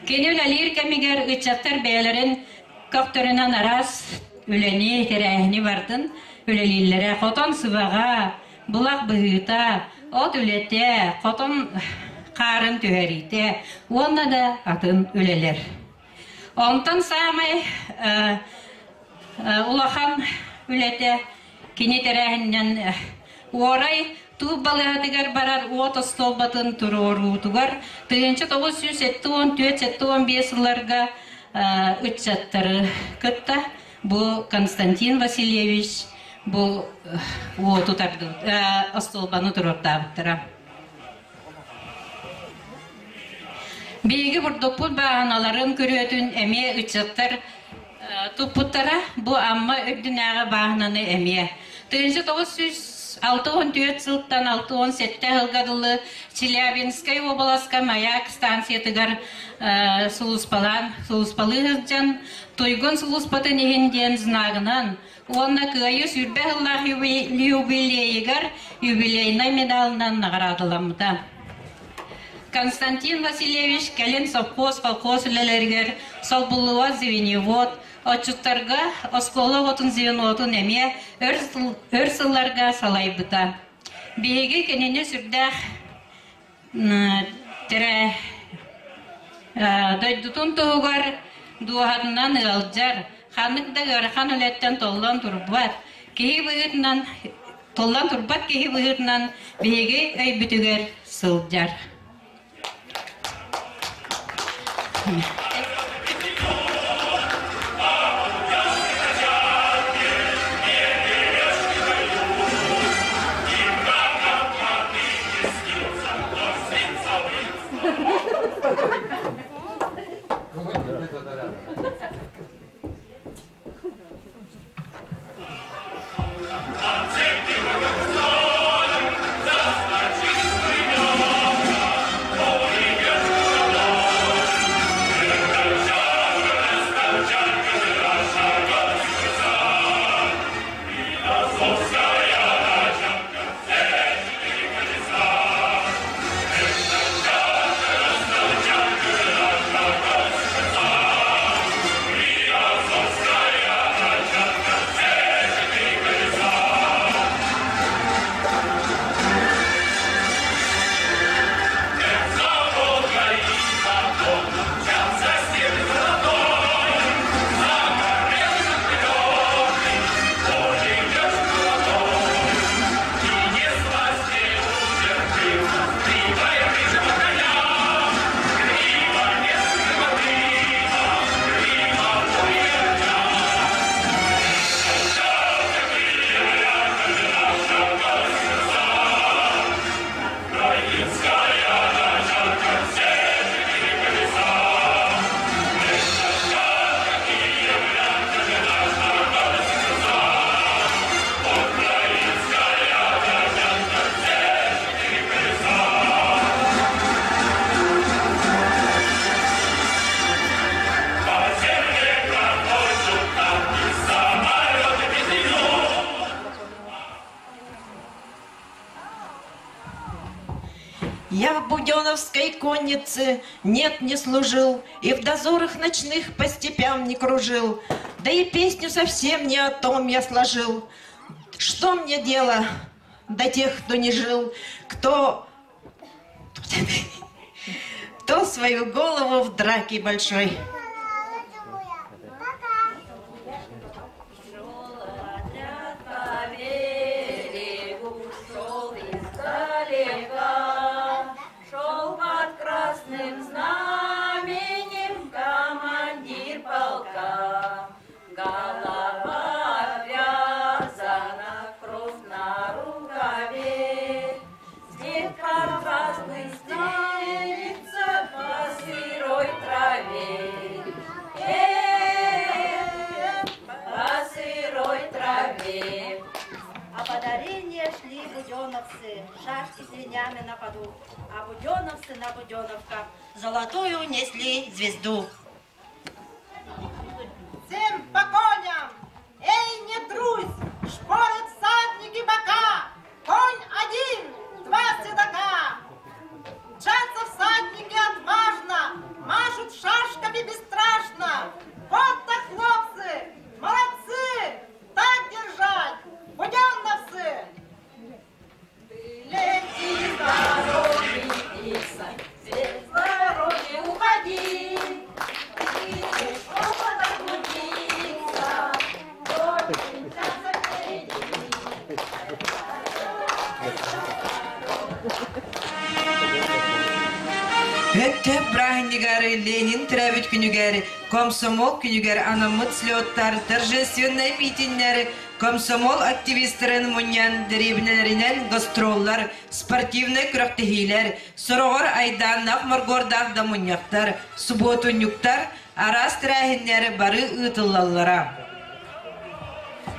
Speaker 9: Кини үлэлиир кэмигэр ыччаттар бэйэлэрин көхтөрүнэн араас үлэни, тэрээһини бардын үлэлииллэрэ. Хотон сыбаҕа, Былах быһыыта, от үлэтэ, хотон хаарын түһэриитэ уонна да атын үлэлэр. Онтон саамай улахан үлэтэ кини тэрээһининэн Уорай туут балыыһатыгар барар уот остуолбатын туруоруутугар 1974-75 сылларга ыччаттары кытта Бу Константин Васильевич бу уоту тардыбыт, остуолбаны туруортаабыттара. Биһиги бурдукпут бааһыналарын күрүөтүн эмиэ ыччаттар туппуттара. Бу Амма үрдүнээҕи бааһынаны эмиэ. 1964 сылтан 67 сылга дылы Челябинскай уобаласка Маяк станциятыгар сулууспалаан сулууспалыы сылдьан Туйгун сулууспатын иһин диэн знагынан уонна Кыайыы 20 сыллаах юбилейыгар юбилейнай медалынан наҕараадаламмыта. Константин Васильевич кэлин совхоз, колхоз үлэлэригэр солбуллубат звеньевод, отчуттарга оскуола оҕотун звенотун эмиэ өр сылларга салайбыта. Биһиги кинини сүрдээх Тэрэ дойдутун туһугар дууһатынан ыалдьар, ханнык да ыарахан үлэттэн толлон турбат, киһи быһыытынан толлон турбат киһи быһыытынан биһиги өйбүтүгэр сылдьар.
Speaker 1: Я в Буденовской коннице, нет, не служил, И в дозорах ночных по степям не кружил, Да и песню совсем не о том я сложил. Что мне дело до тех, кто не жил, кто, кто свою голову в драке большой.
Speaker 7: Шел под красным знаменем командир полка. Голова вязана, кровь на рукаве. Снег красный стелится по сырой траве. Э, по сырой траве.
Speaker 10: А по дарение шли буденовцы.
Speaker 7: Шашки свинями на ходу, а буденовцы на буденовках золотую несли звезду.
Speaker 10: Всем по коням! Эй, не трусь! Шпорят всадники бока! Конь один, два седока! Мчатся всадники отважно, машут шашками бесстрашно. Вот так, хлопцы, молодцы! Так держать! Буденновцы! Ты лети с дороги, птица, с дороги уходи. Ты заблудиться, мчаться впереди.
Speaker 11: Өттөп бырааһынньыгар Ленин төрөөбүт күнүгэр, комсомол күнүгэр анаммыт слеттар, торжественнай митиннэр, комсомол активистарын мунньан дэриэбинэлэринэн гастроллар, спортивнай күрэхтэһиилэр, сороҕор айдааннаах моргуордаах да мунньахтар, субуотунньуктар, араас тэрээһиннэр бары ыытыллаллара.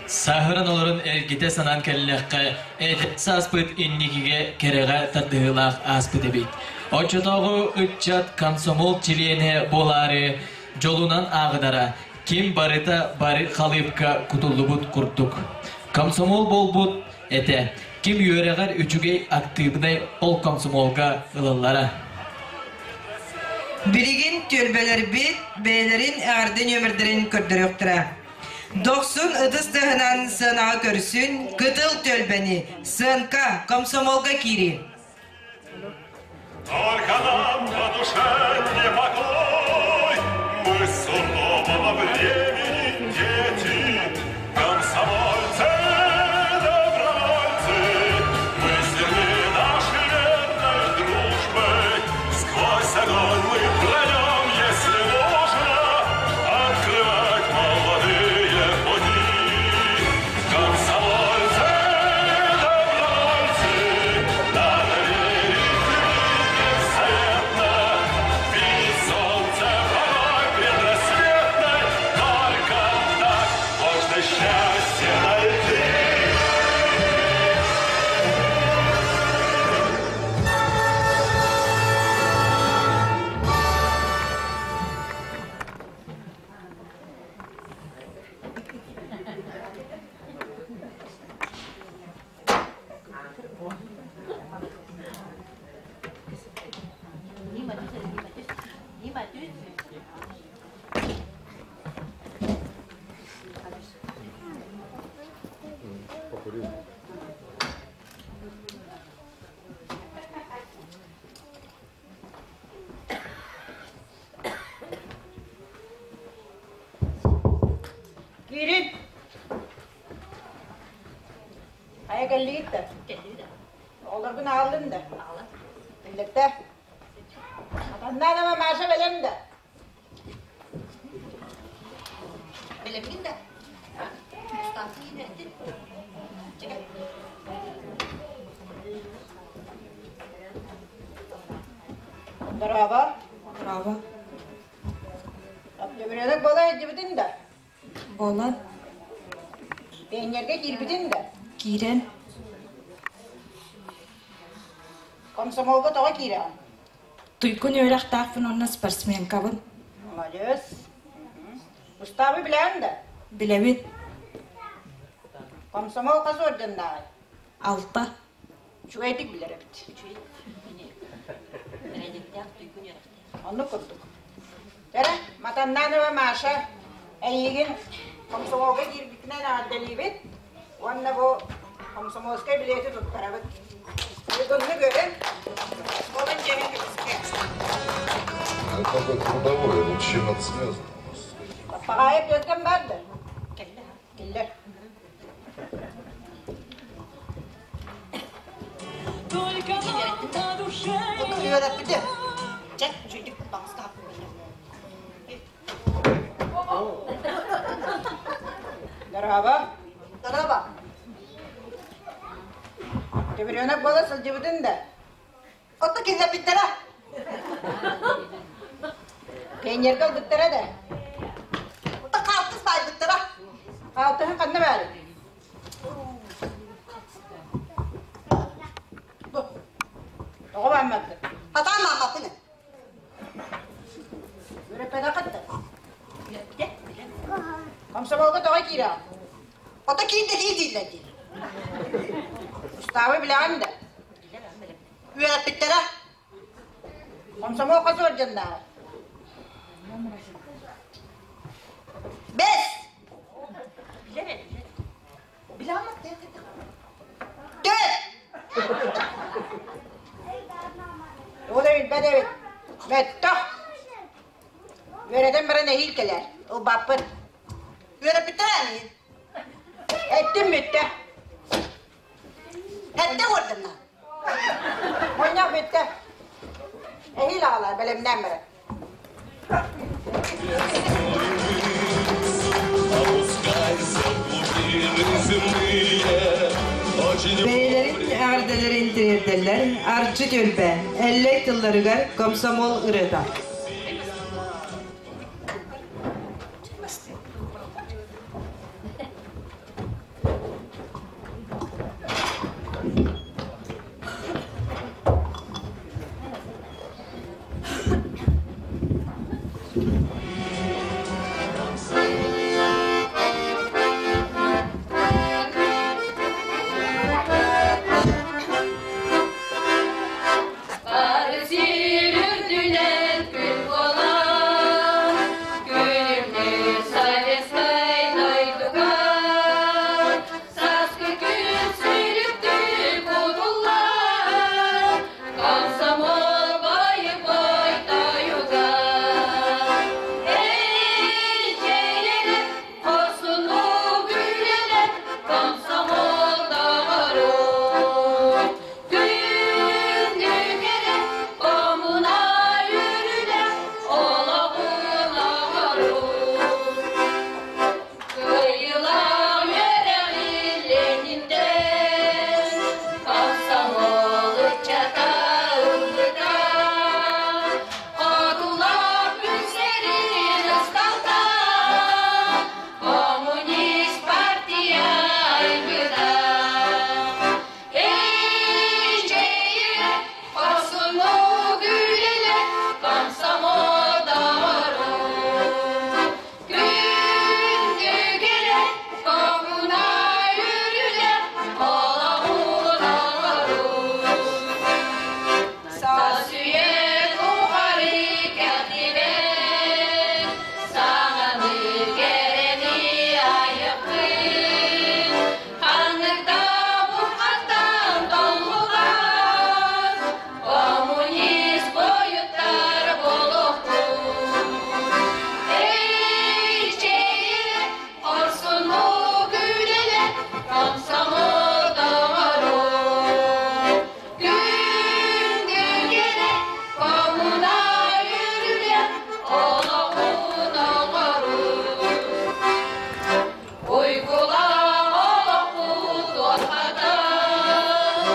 Speaker 2: Сааһыран олорон эргитэ санаан кэллэххэ, эдэр сааспыт инникигэ кэрэҕэ тардыһыылаах ааспыт эбит. Оччотооҕу ыччат комсомол чилиэнэ буолаары дьолунан ааҕынара, ким барыта бары халыыпка кутуллубут курдук. Комсомол буолбут этэ, ким үөрэҕэр үчүгэй актыыбынай ол комсомолга ылыллара.
Speaker 11: Билигин түөлбэлэрбит бэйэлэрин эҕэрдэ нүөмэрдэрин көрдөрүөхтэрэ. Дохсун ытыс тыаһынан сыанаҕа көрсүн, кытыл түөлбэни, сыанка, комсомолга киирии.
Speaker 5: Только нам на душе не покой, Мы сурового времени дети, Комсомольцы, добровольцы, Мы сильны нашей верной дружбой, Сквозь огонь мы пройдем, если нужно, Открывать молодые пути. Комсомольцы, добровольцы, надо верить в любви беззаветно, Видеть солнце порой предрассветной, Только так можно счастье найти.
Speaker 10: Киирин. Хайа кэллигит да? Оҕолоргун аҕаллын да? Биллэрдэ. Атаннаанама Маша бэлэм да?
Speaker 1: Бэлэммин да? Станция Чекай.
Speaker 10: Дорообо.
Speaker 12: Дорообо.
Speaker 10: Төбүрэнек буола илдьибитин да?
Speaker 12: Буолан.
Speaker 10: Пионерга киирбитин да?
Speaker 12: Киирэн.
Speaker 10: Комсомолга тоҕо киирэҕин?
Speaker 12: Туйгун үөрэхтаахпын уонна спортсменкабын.
Speaker 10: Молодец. Устаабы билэҕин да?
Speaker 12: Билэбин.
Speaker 10: Комсомол хас орденнааҕый?
Speaker 12: Алта.
Speaker 10: Үчүгэйдик билэр эбит. Оннук курдук. Кэрэ, Матаннанова Маша, эйигин комсомолга киирбитинэн эҕэрдэлиибит уонна бу комсомольскай билиэти туттарабыт. Бүгүҥҥү көрүн, буолан дьиэһин көмүскэ.
Speaker 13: Это такой трудовой, вот чем это связано у нас?
Speaker 10: Папаҕаайа пүөккэм бар да? Киллэр.
Speaker 7: Только нам на душе
Speaker 10: Үөрэппитэ.
Speaker 1: Чэ, үчүгдүк баҕыстаах.
Speaker 10: Дорообо.
Speaker 1: Дорообо.
Speaker 10: Төбүрүөнэк буола сылдьыбытын да?
Speaker 1: Отто киллэрбиттэрэ.
Speaker 10: Пионерга ылбыттара да?
Speaker 1: Отто хаалтыс баайбыттара.
Speaker 10: Хаалтыһын ханна баарый? Тоҕо бааммаккын? Хатаан бааммаппын. Үөрэппэтэххит да? Комсомолга тоҕо киирэҕин? Ото киир да киир дииллэр дии. Устаабы билэҕин да? Үөрэппиттэрэ. Комсомол хас орденнааҕый? Бэс! Төрт! Ол эбит, эбит. Мөттөх. Үөрэтэн баран эһиил кэлэр. Ылбаппын. Үөрэппиттэр ани. Эттим бүттэ. Эттэ уордунна. Мунньах бүттэ. Эһиил аҕалар бэлэмнээн баран.
Speaker 11: Бэйэлэрин эҕэрдэлэрин тириэрдэллэр Арчы түөлбэ, Эллэй тылларыгар комсомол ырыата.
Speaker 14: Бары сир үрдүнэн күн буолан, күлүмнүүр советскай дойдуга сааскы күн сүлүктүү кутуллар, комсомол бойобуой тойуга. Эй, дьиэлэрэ, хорсуннук үлэлэр, комсомол доҕорун. Күндү кэрэ коммуна үрүлэ олоҕун оҥоруу. Кыайыылаах үөрэҕи Лениндэн комсомол ыччата ылбыта. Хотулар күн сирин асталта, коммунист партия айбыта. Эй, хорсуннук үлэлэ, комсомол доҕорум. Күндү кэрэ коммуна үрүлэ, олоҕун оҥоруу. Саас-үйэ тухары кэхтибэт, саҥаны кэрэни айыахпыт. Ханнык да бурхантан толлубат, коммунист буойуттар буолуохпут. Эй, чэйэ, хорсуннук үлэлэ, комсомол доҕорум. Күндү кэрэ коммуна үрүлэ, олоҕун оҥоруу. Уйгулаах олохпут уотхатан,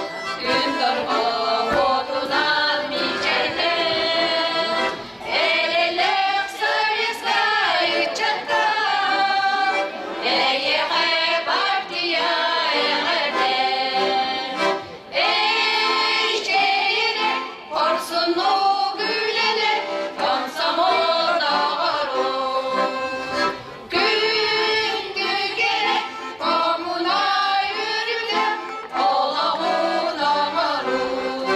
Speaker 14: күн торҕоҕутунан мичээрдэн, эрэллээх советскай ыччаттар, эйиэхэ партия эҕэрдэн. Эй, чэйирэ, хорсуннук үлэлэр, комсомол доҕорум. Күндү кэрэ коммуна үрүлэ, олоҕун оҥоруу.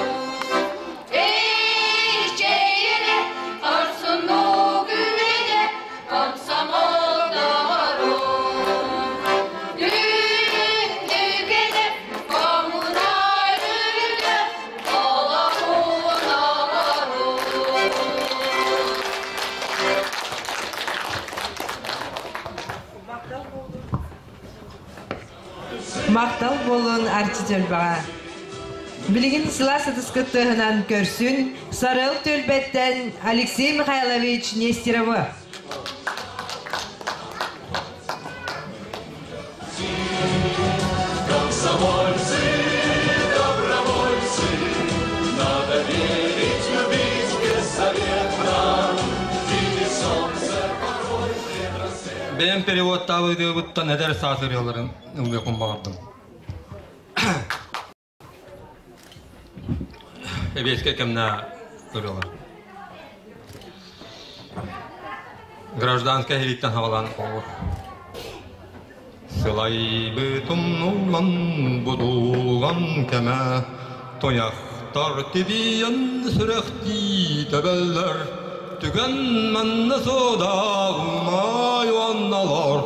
Speaker 14: Эй, чэйирэ, хорсуннук үлэлэ, комсомол доҕорум. Күндү кэрэ коммуна үрүлэ, олоҕун оҥоруу.
Speaker 11: Махтал буолун Арчы Түөлбэҕэ. Билигин сылаас ытыскыт тыаһынан көрсүн Сарыал түөлбэттэн Алексей Михайлович Нестеровы.
Speaker 14: Комсомольцы, добровольцы, надо верить, любить беззаветно. Види солнце порой предрассвет.
Speaker 15: Бэйэм переводтаабытыыбыттан эдэр саас ырыаларын ыллыахпын баҕардым. Сэбиэскэй кэмнэ ырыалар. Гражданскай иһиттэн хаалан оҕур. Сылайбыт умнуллан будулган кэмэ Туйахтар тибийэн сүрэхтии тэбэллэр Түгэн манна суодаҕымай уонналар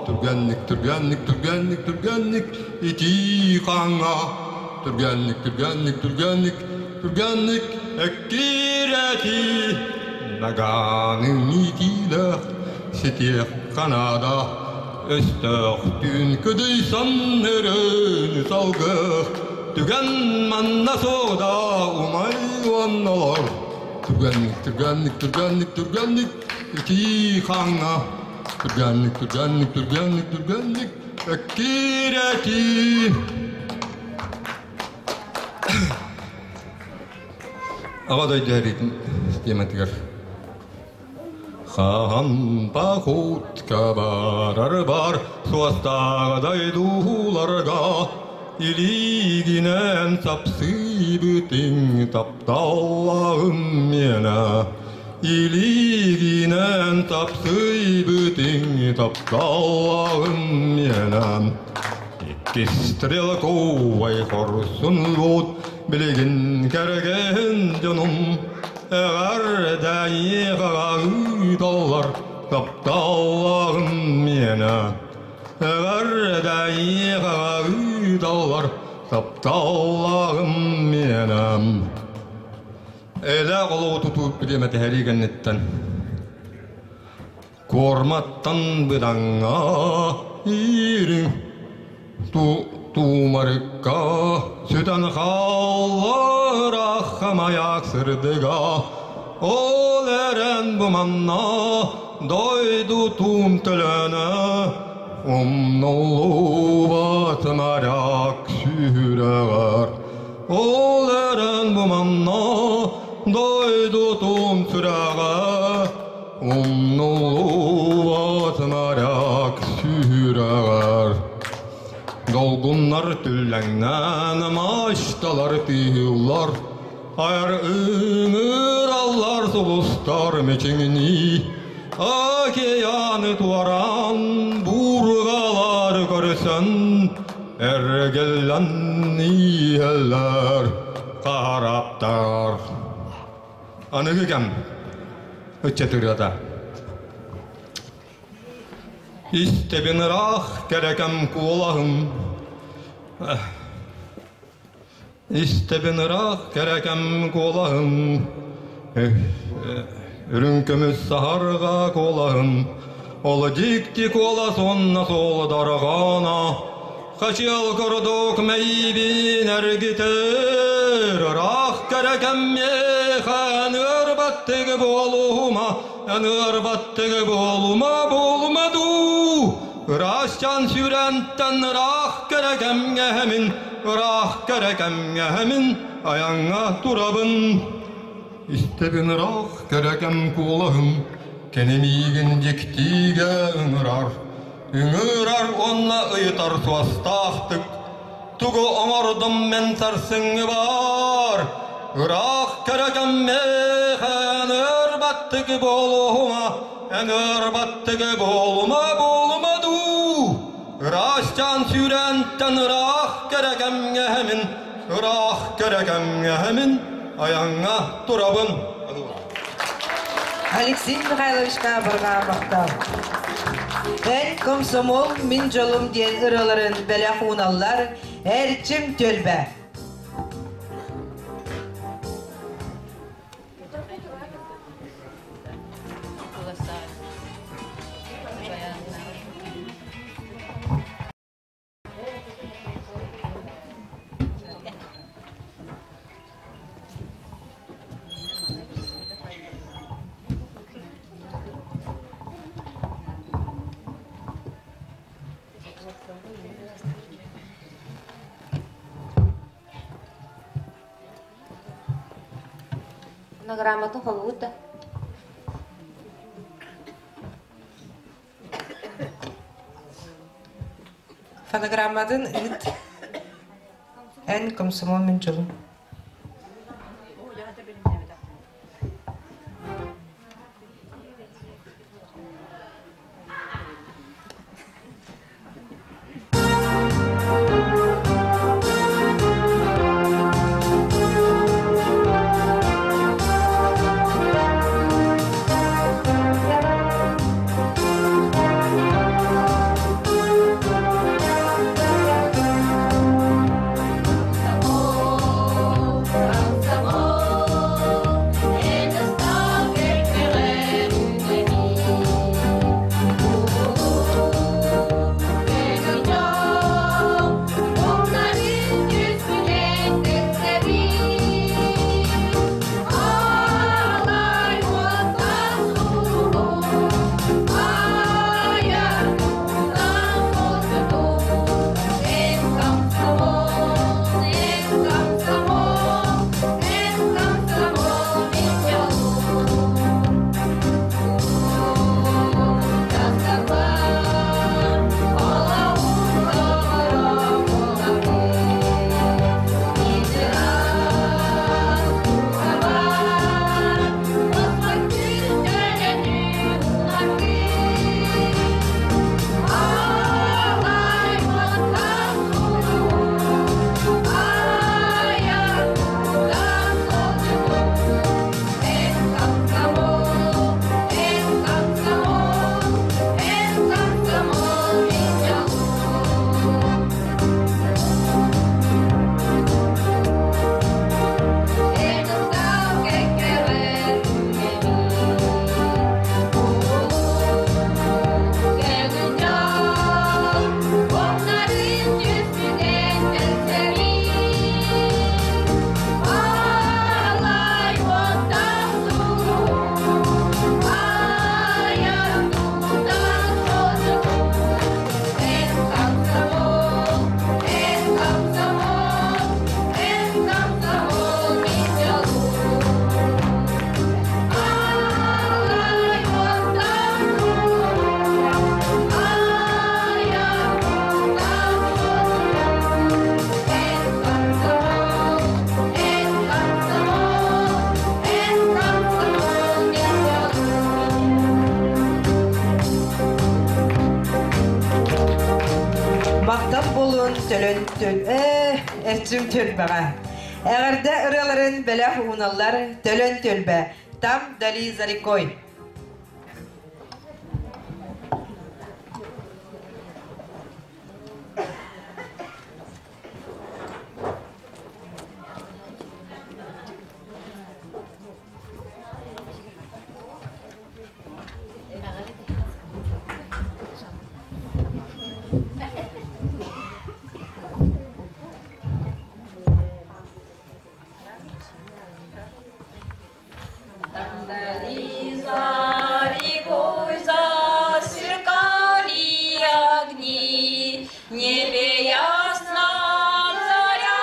Speaker 15: Түргэнник, түргэнник, түргэнник, түргэнник итии хааҥҥа Түргэнник, түргэнник, түргэнник, түргэнник эккирэтии Нагааны иитиилээх ситиэх Канада Өстөөхтүүн кыдыйсан өрөөнү салгых Түгэн манна суода умай уонналар Түргэнник, түргэнник, түргэнник, түргэнник итии хааҥҥа Түргэнник, түргэнник, түргэнник, түргэнник эккирэтии Аҕа дойду эриитин тематыгар Хаһан похудка барар бар суостааҕа дойдуларга илиигинэн сапсыйбытыҥ тапталлаҕым миэнэ илиигинэн сапсыйбытыҥ тапталлаҕым миэнэ Иккис стрелковай хорсун луут билигин кэргэн дьонум Эҕэрдэ ыыталлар тапталлаҕым миэнэ Эҕэрдэ ыыталлар тапталлаҕым миэнэ Элээх олоҕу тутуу бириэмэтэ сэрии кэнниттэн Куорматтан быдаҥҥа иириҥ Туумарыкка сүтэн хааллар хамайаак сырдыга Ол эрэн бу манна дойду туум төлөнө Умнуллубат моряк сүрэҕэр Ол эрэн бу манна дойду туум сүрэҕэ Умнуллубат моряк сүрэҕэр Долгуннар түллэҥнээн мачталар тыыллар Айар ыҥыраллар сулустар мичиҥнии Океаны туораан буурҕалар көрсөн Эргиллэн иһэллэр хараптар Аныгы кэм ыччат ырыата. Истэбин ыраах кэрэкэм куолаһым Истэбин ыраах кэрэкэм куолаһым Үрүҥ көмүс саһарҕа куолаһым Ол дьикти куолас уонна суол дорҕооно Хачыал курдук мэйиибин эргитэр, ыраах кэрэ кэммиэхэ эн ыарбаттыгы буолума, эн ыарбаттыгы буолума, буолума дуу. Ыраасчан сүүрэнтэн ыраах кэрэ кэмҥэһэмин, ыраах кэрэ кэмҥэһэмин айаҥҥа турабын. Истэбин ыраах кэрэ кэм куолаһым, кини миигин дьиктигэ ыҥырар. Ыҥырар уонна ыйытар суостаахтык Тугу оҥордум мин сарсыҥҥы баар Ыраах кэрэ кэммиэхэ эн ырбаттыгы буолума Эн ырбаттыгы буолума буолума дуу Ыраасчаан сүүрээнтэн ыраах кэрэ кэмҥэһэмин Ыраах кэрэ кэмҥэһэмин айаҥҥа турабын
Speaker 11: Алексей Михайловичка барҕа махтал. Эн комсомол мин дьолум диэн ырыаларын бэлэх ууналлар Эрчим түөлбэ.
Speaker 16: Монограмматын холбуут да?
Speaker 11: Фонограмматын ыыт. Эн комсомол мин дьолум. төл э эрчим төлбөҕө. Эҕэрдэ ырыаларын бэлэх ууналлар Төлөн түөлбэ Там дали за рекой.
Speaker 15: Вдали за рекой засверкали огни, В небе ясно заря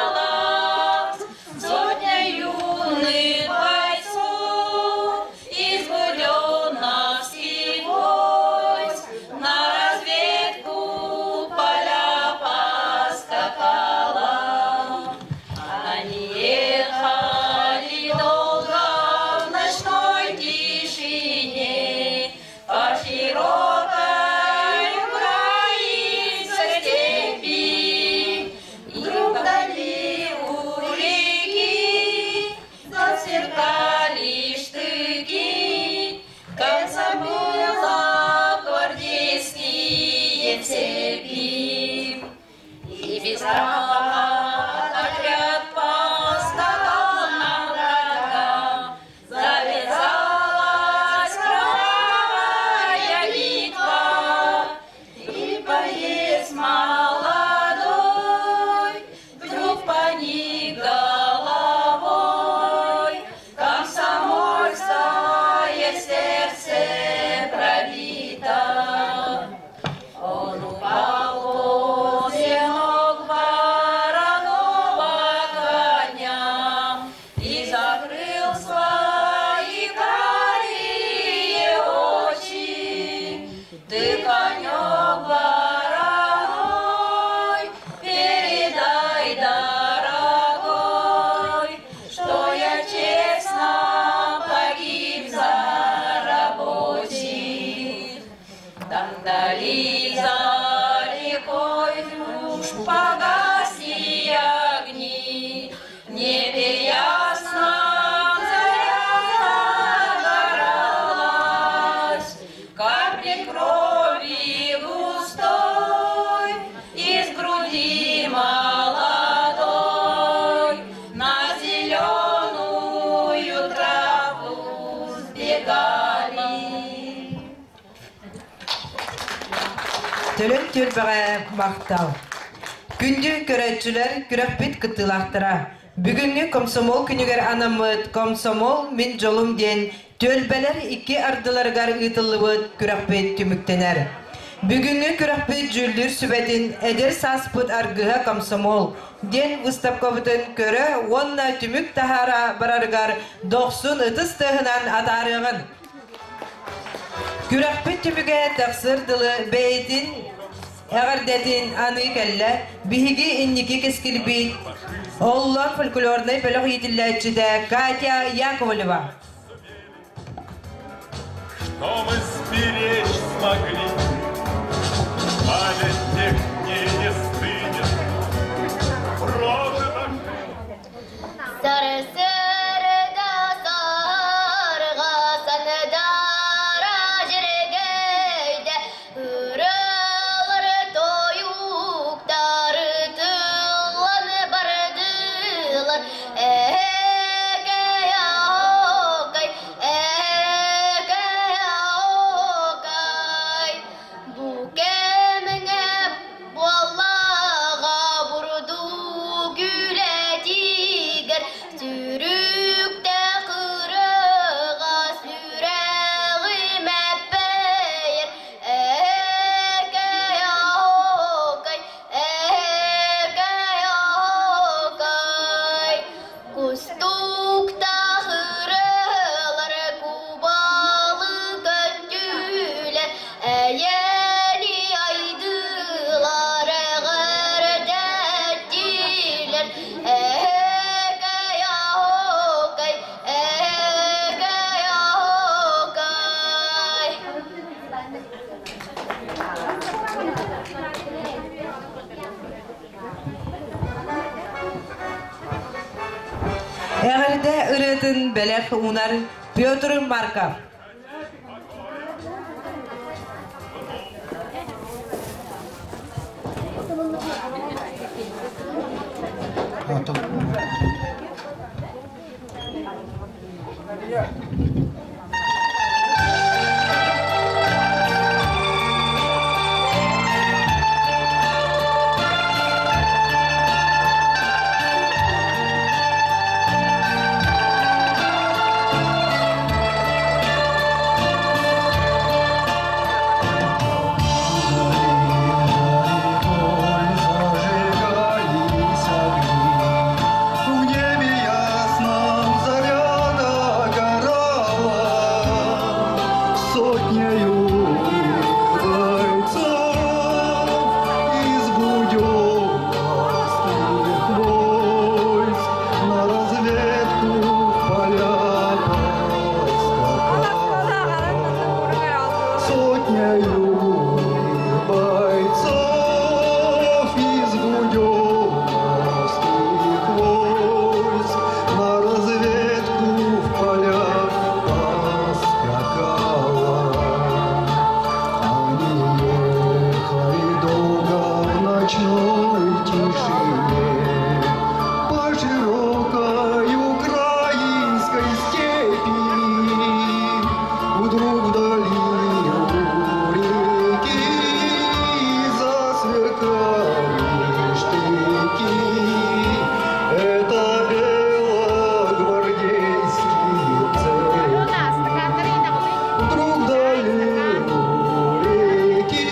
Speaker 15: загоралась. Сотня юных бойцов из буденновских войск На разведку поля поскакала. Они ехали долго в ночной тишине По широкой украинской степи. И вдали у реки засверкали штыки, Конца было гвардейские цепи. И без страха отряд поскакал на врага, Завязалась кровавая битва, И боец молодой вдруг поник головой, Комсомольское сердце пробито. Он упал возле ног вороного коня И закрыл свои карие очи. Ты, конек вороной, передай, дорогой, Что я честно погиб за рабочих. Там вдали за рекой уж погасли огни, В небе ясно заря загоралась, Капли крови густой из груди молодой На зеленую траву сбегали.
Speaker 11: Төлөн түөлбэҕэ махтал. Күндү көрөөччүлэр күрэхпит кыттыылаахтара. Бүгүҥҥү комсомол күнүгэр анаммыт «Комсомол мин дьолум» диэн түөлбэлэр икки ардыларыгар ыытыллыбыт күрэхпит түмүктэнэр. Бүгүҥҥү күрэхпит дьүүллүүр сүбэтин «Эдэр сааспыт аргыһа комсомол» диэн выставкабытын көрө уонна түмүк таһаара барарыгар дохсун ытыс тыаһынан атаарыаҕын. Күрэхпит түмүгэ тахсыр дылы бэйэтин эҕэрдэтин аныы кэллэ. Биһиги инники кэскилбит Оллон фольклорнай бөлөх иитиллээччитэ Катя Яковлева.
Speaker 5: Что мы сберечь смогли, память тех дней не стынет. Прожито
Speaker 16: Сарсыарда саһарҕа сандара дьэргэйдэ, ырыалар тойуктар тыллан бардылар. Эһэкэй оһуокай, эһэкэй оһуокай, бу кэмҥэ
Speaker 11: Эҕэрдэ ырыатын бэлэх уунар Петр Марков.
Speaker 8: В небе ясном заря догорала, Сотнею бойцов из буденновских войск На разведку в поля поскакала. Сотнею бойцов из буденновских войск На разведку в поля поскакала. Они ехали долго в ночной тишине По широкой украинской степи. Вдруг вдали у реки засверкали штыки. Это белогвардейские цепи. Вдруг вдали у реки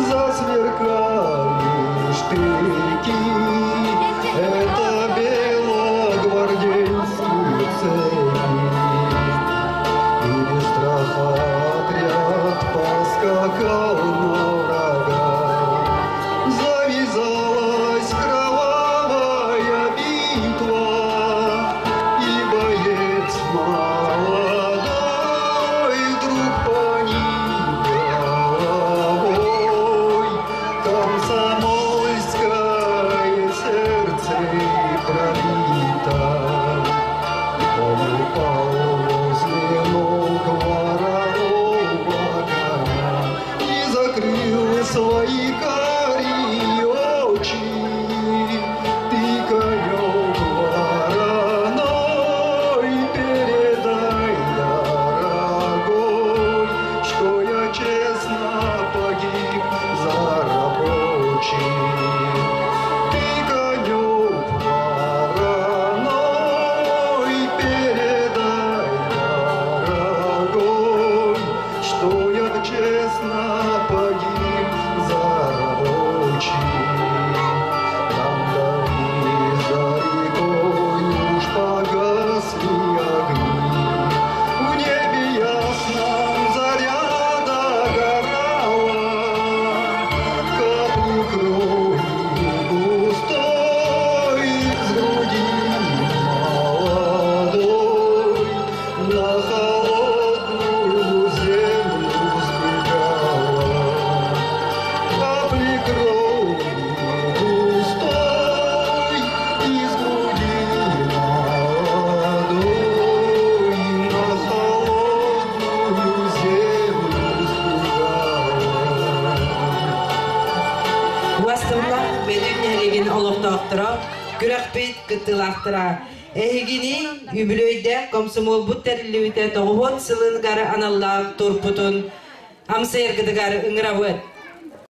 Speaker 8: засверкали штыки. Это белогвардейские цепи. И без страха отряд поскакал на врага. Завязалась кровавая битва, И боец молодой вдруг поник головой. Комсомольское сердце пробито. Он упал возле ног вороного коня И закрыл свои карие очи. Ты, конек вороной, передай, дорогой, Что я честно погиб за рабочих. Ты, конек вороной, передай, дорогой, Что я честно погиб за рабочих. Там вдали за рекой уж погасли огни, В небе ясном заря догорала, Капли крови густой из груди молодой На холодную землю сбегала. Капли крови густой из груди молодой На холодную землю сбегала.
Speaker 11: Убаастабыллаах Бөтүҥ нэһилиэгин олохтоохторо, күрэхпит кыттыылаахтара. Эһигини үбүлүөйдээх комсомолбут тэриллибитэ 90 сылыгар аналлаах турпутун амсайаргытыгар ыҥырабыт.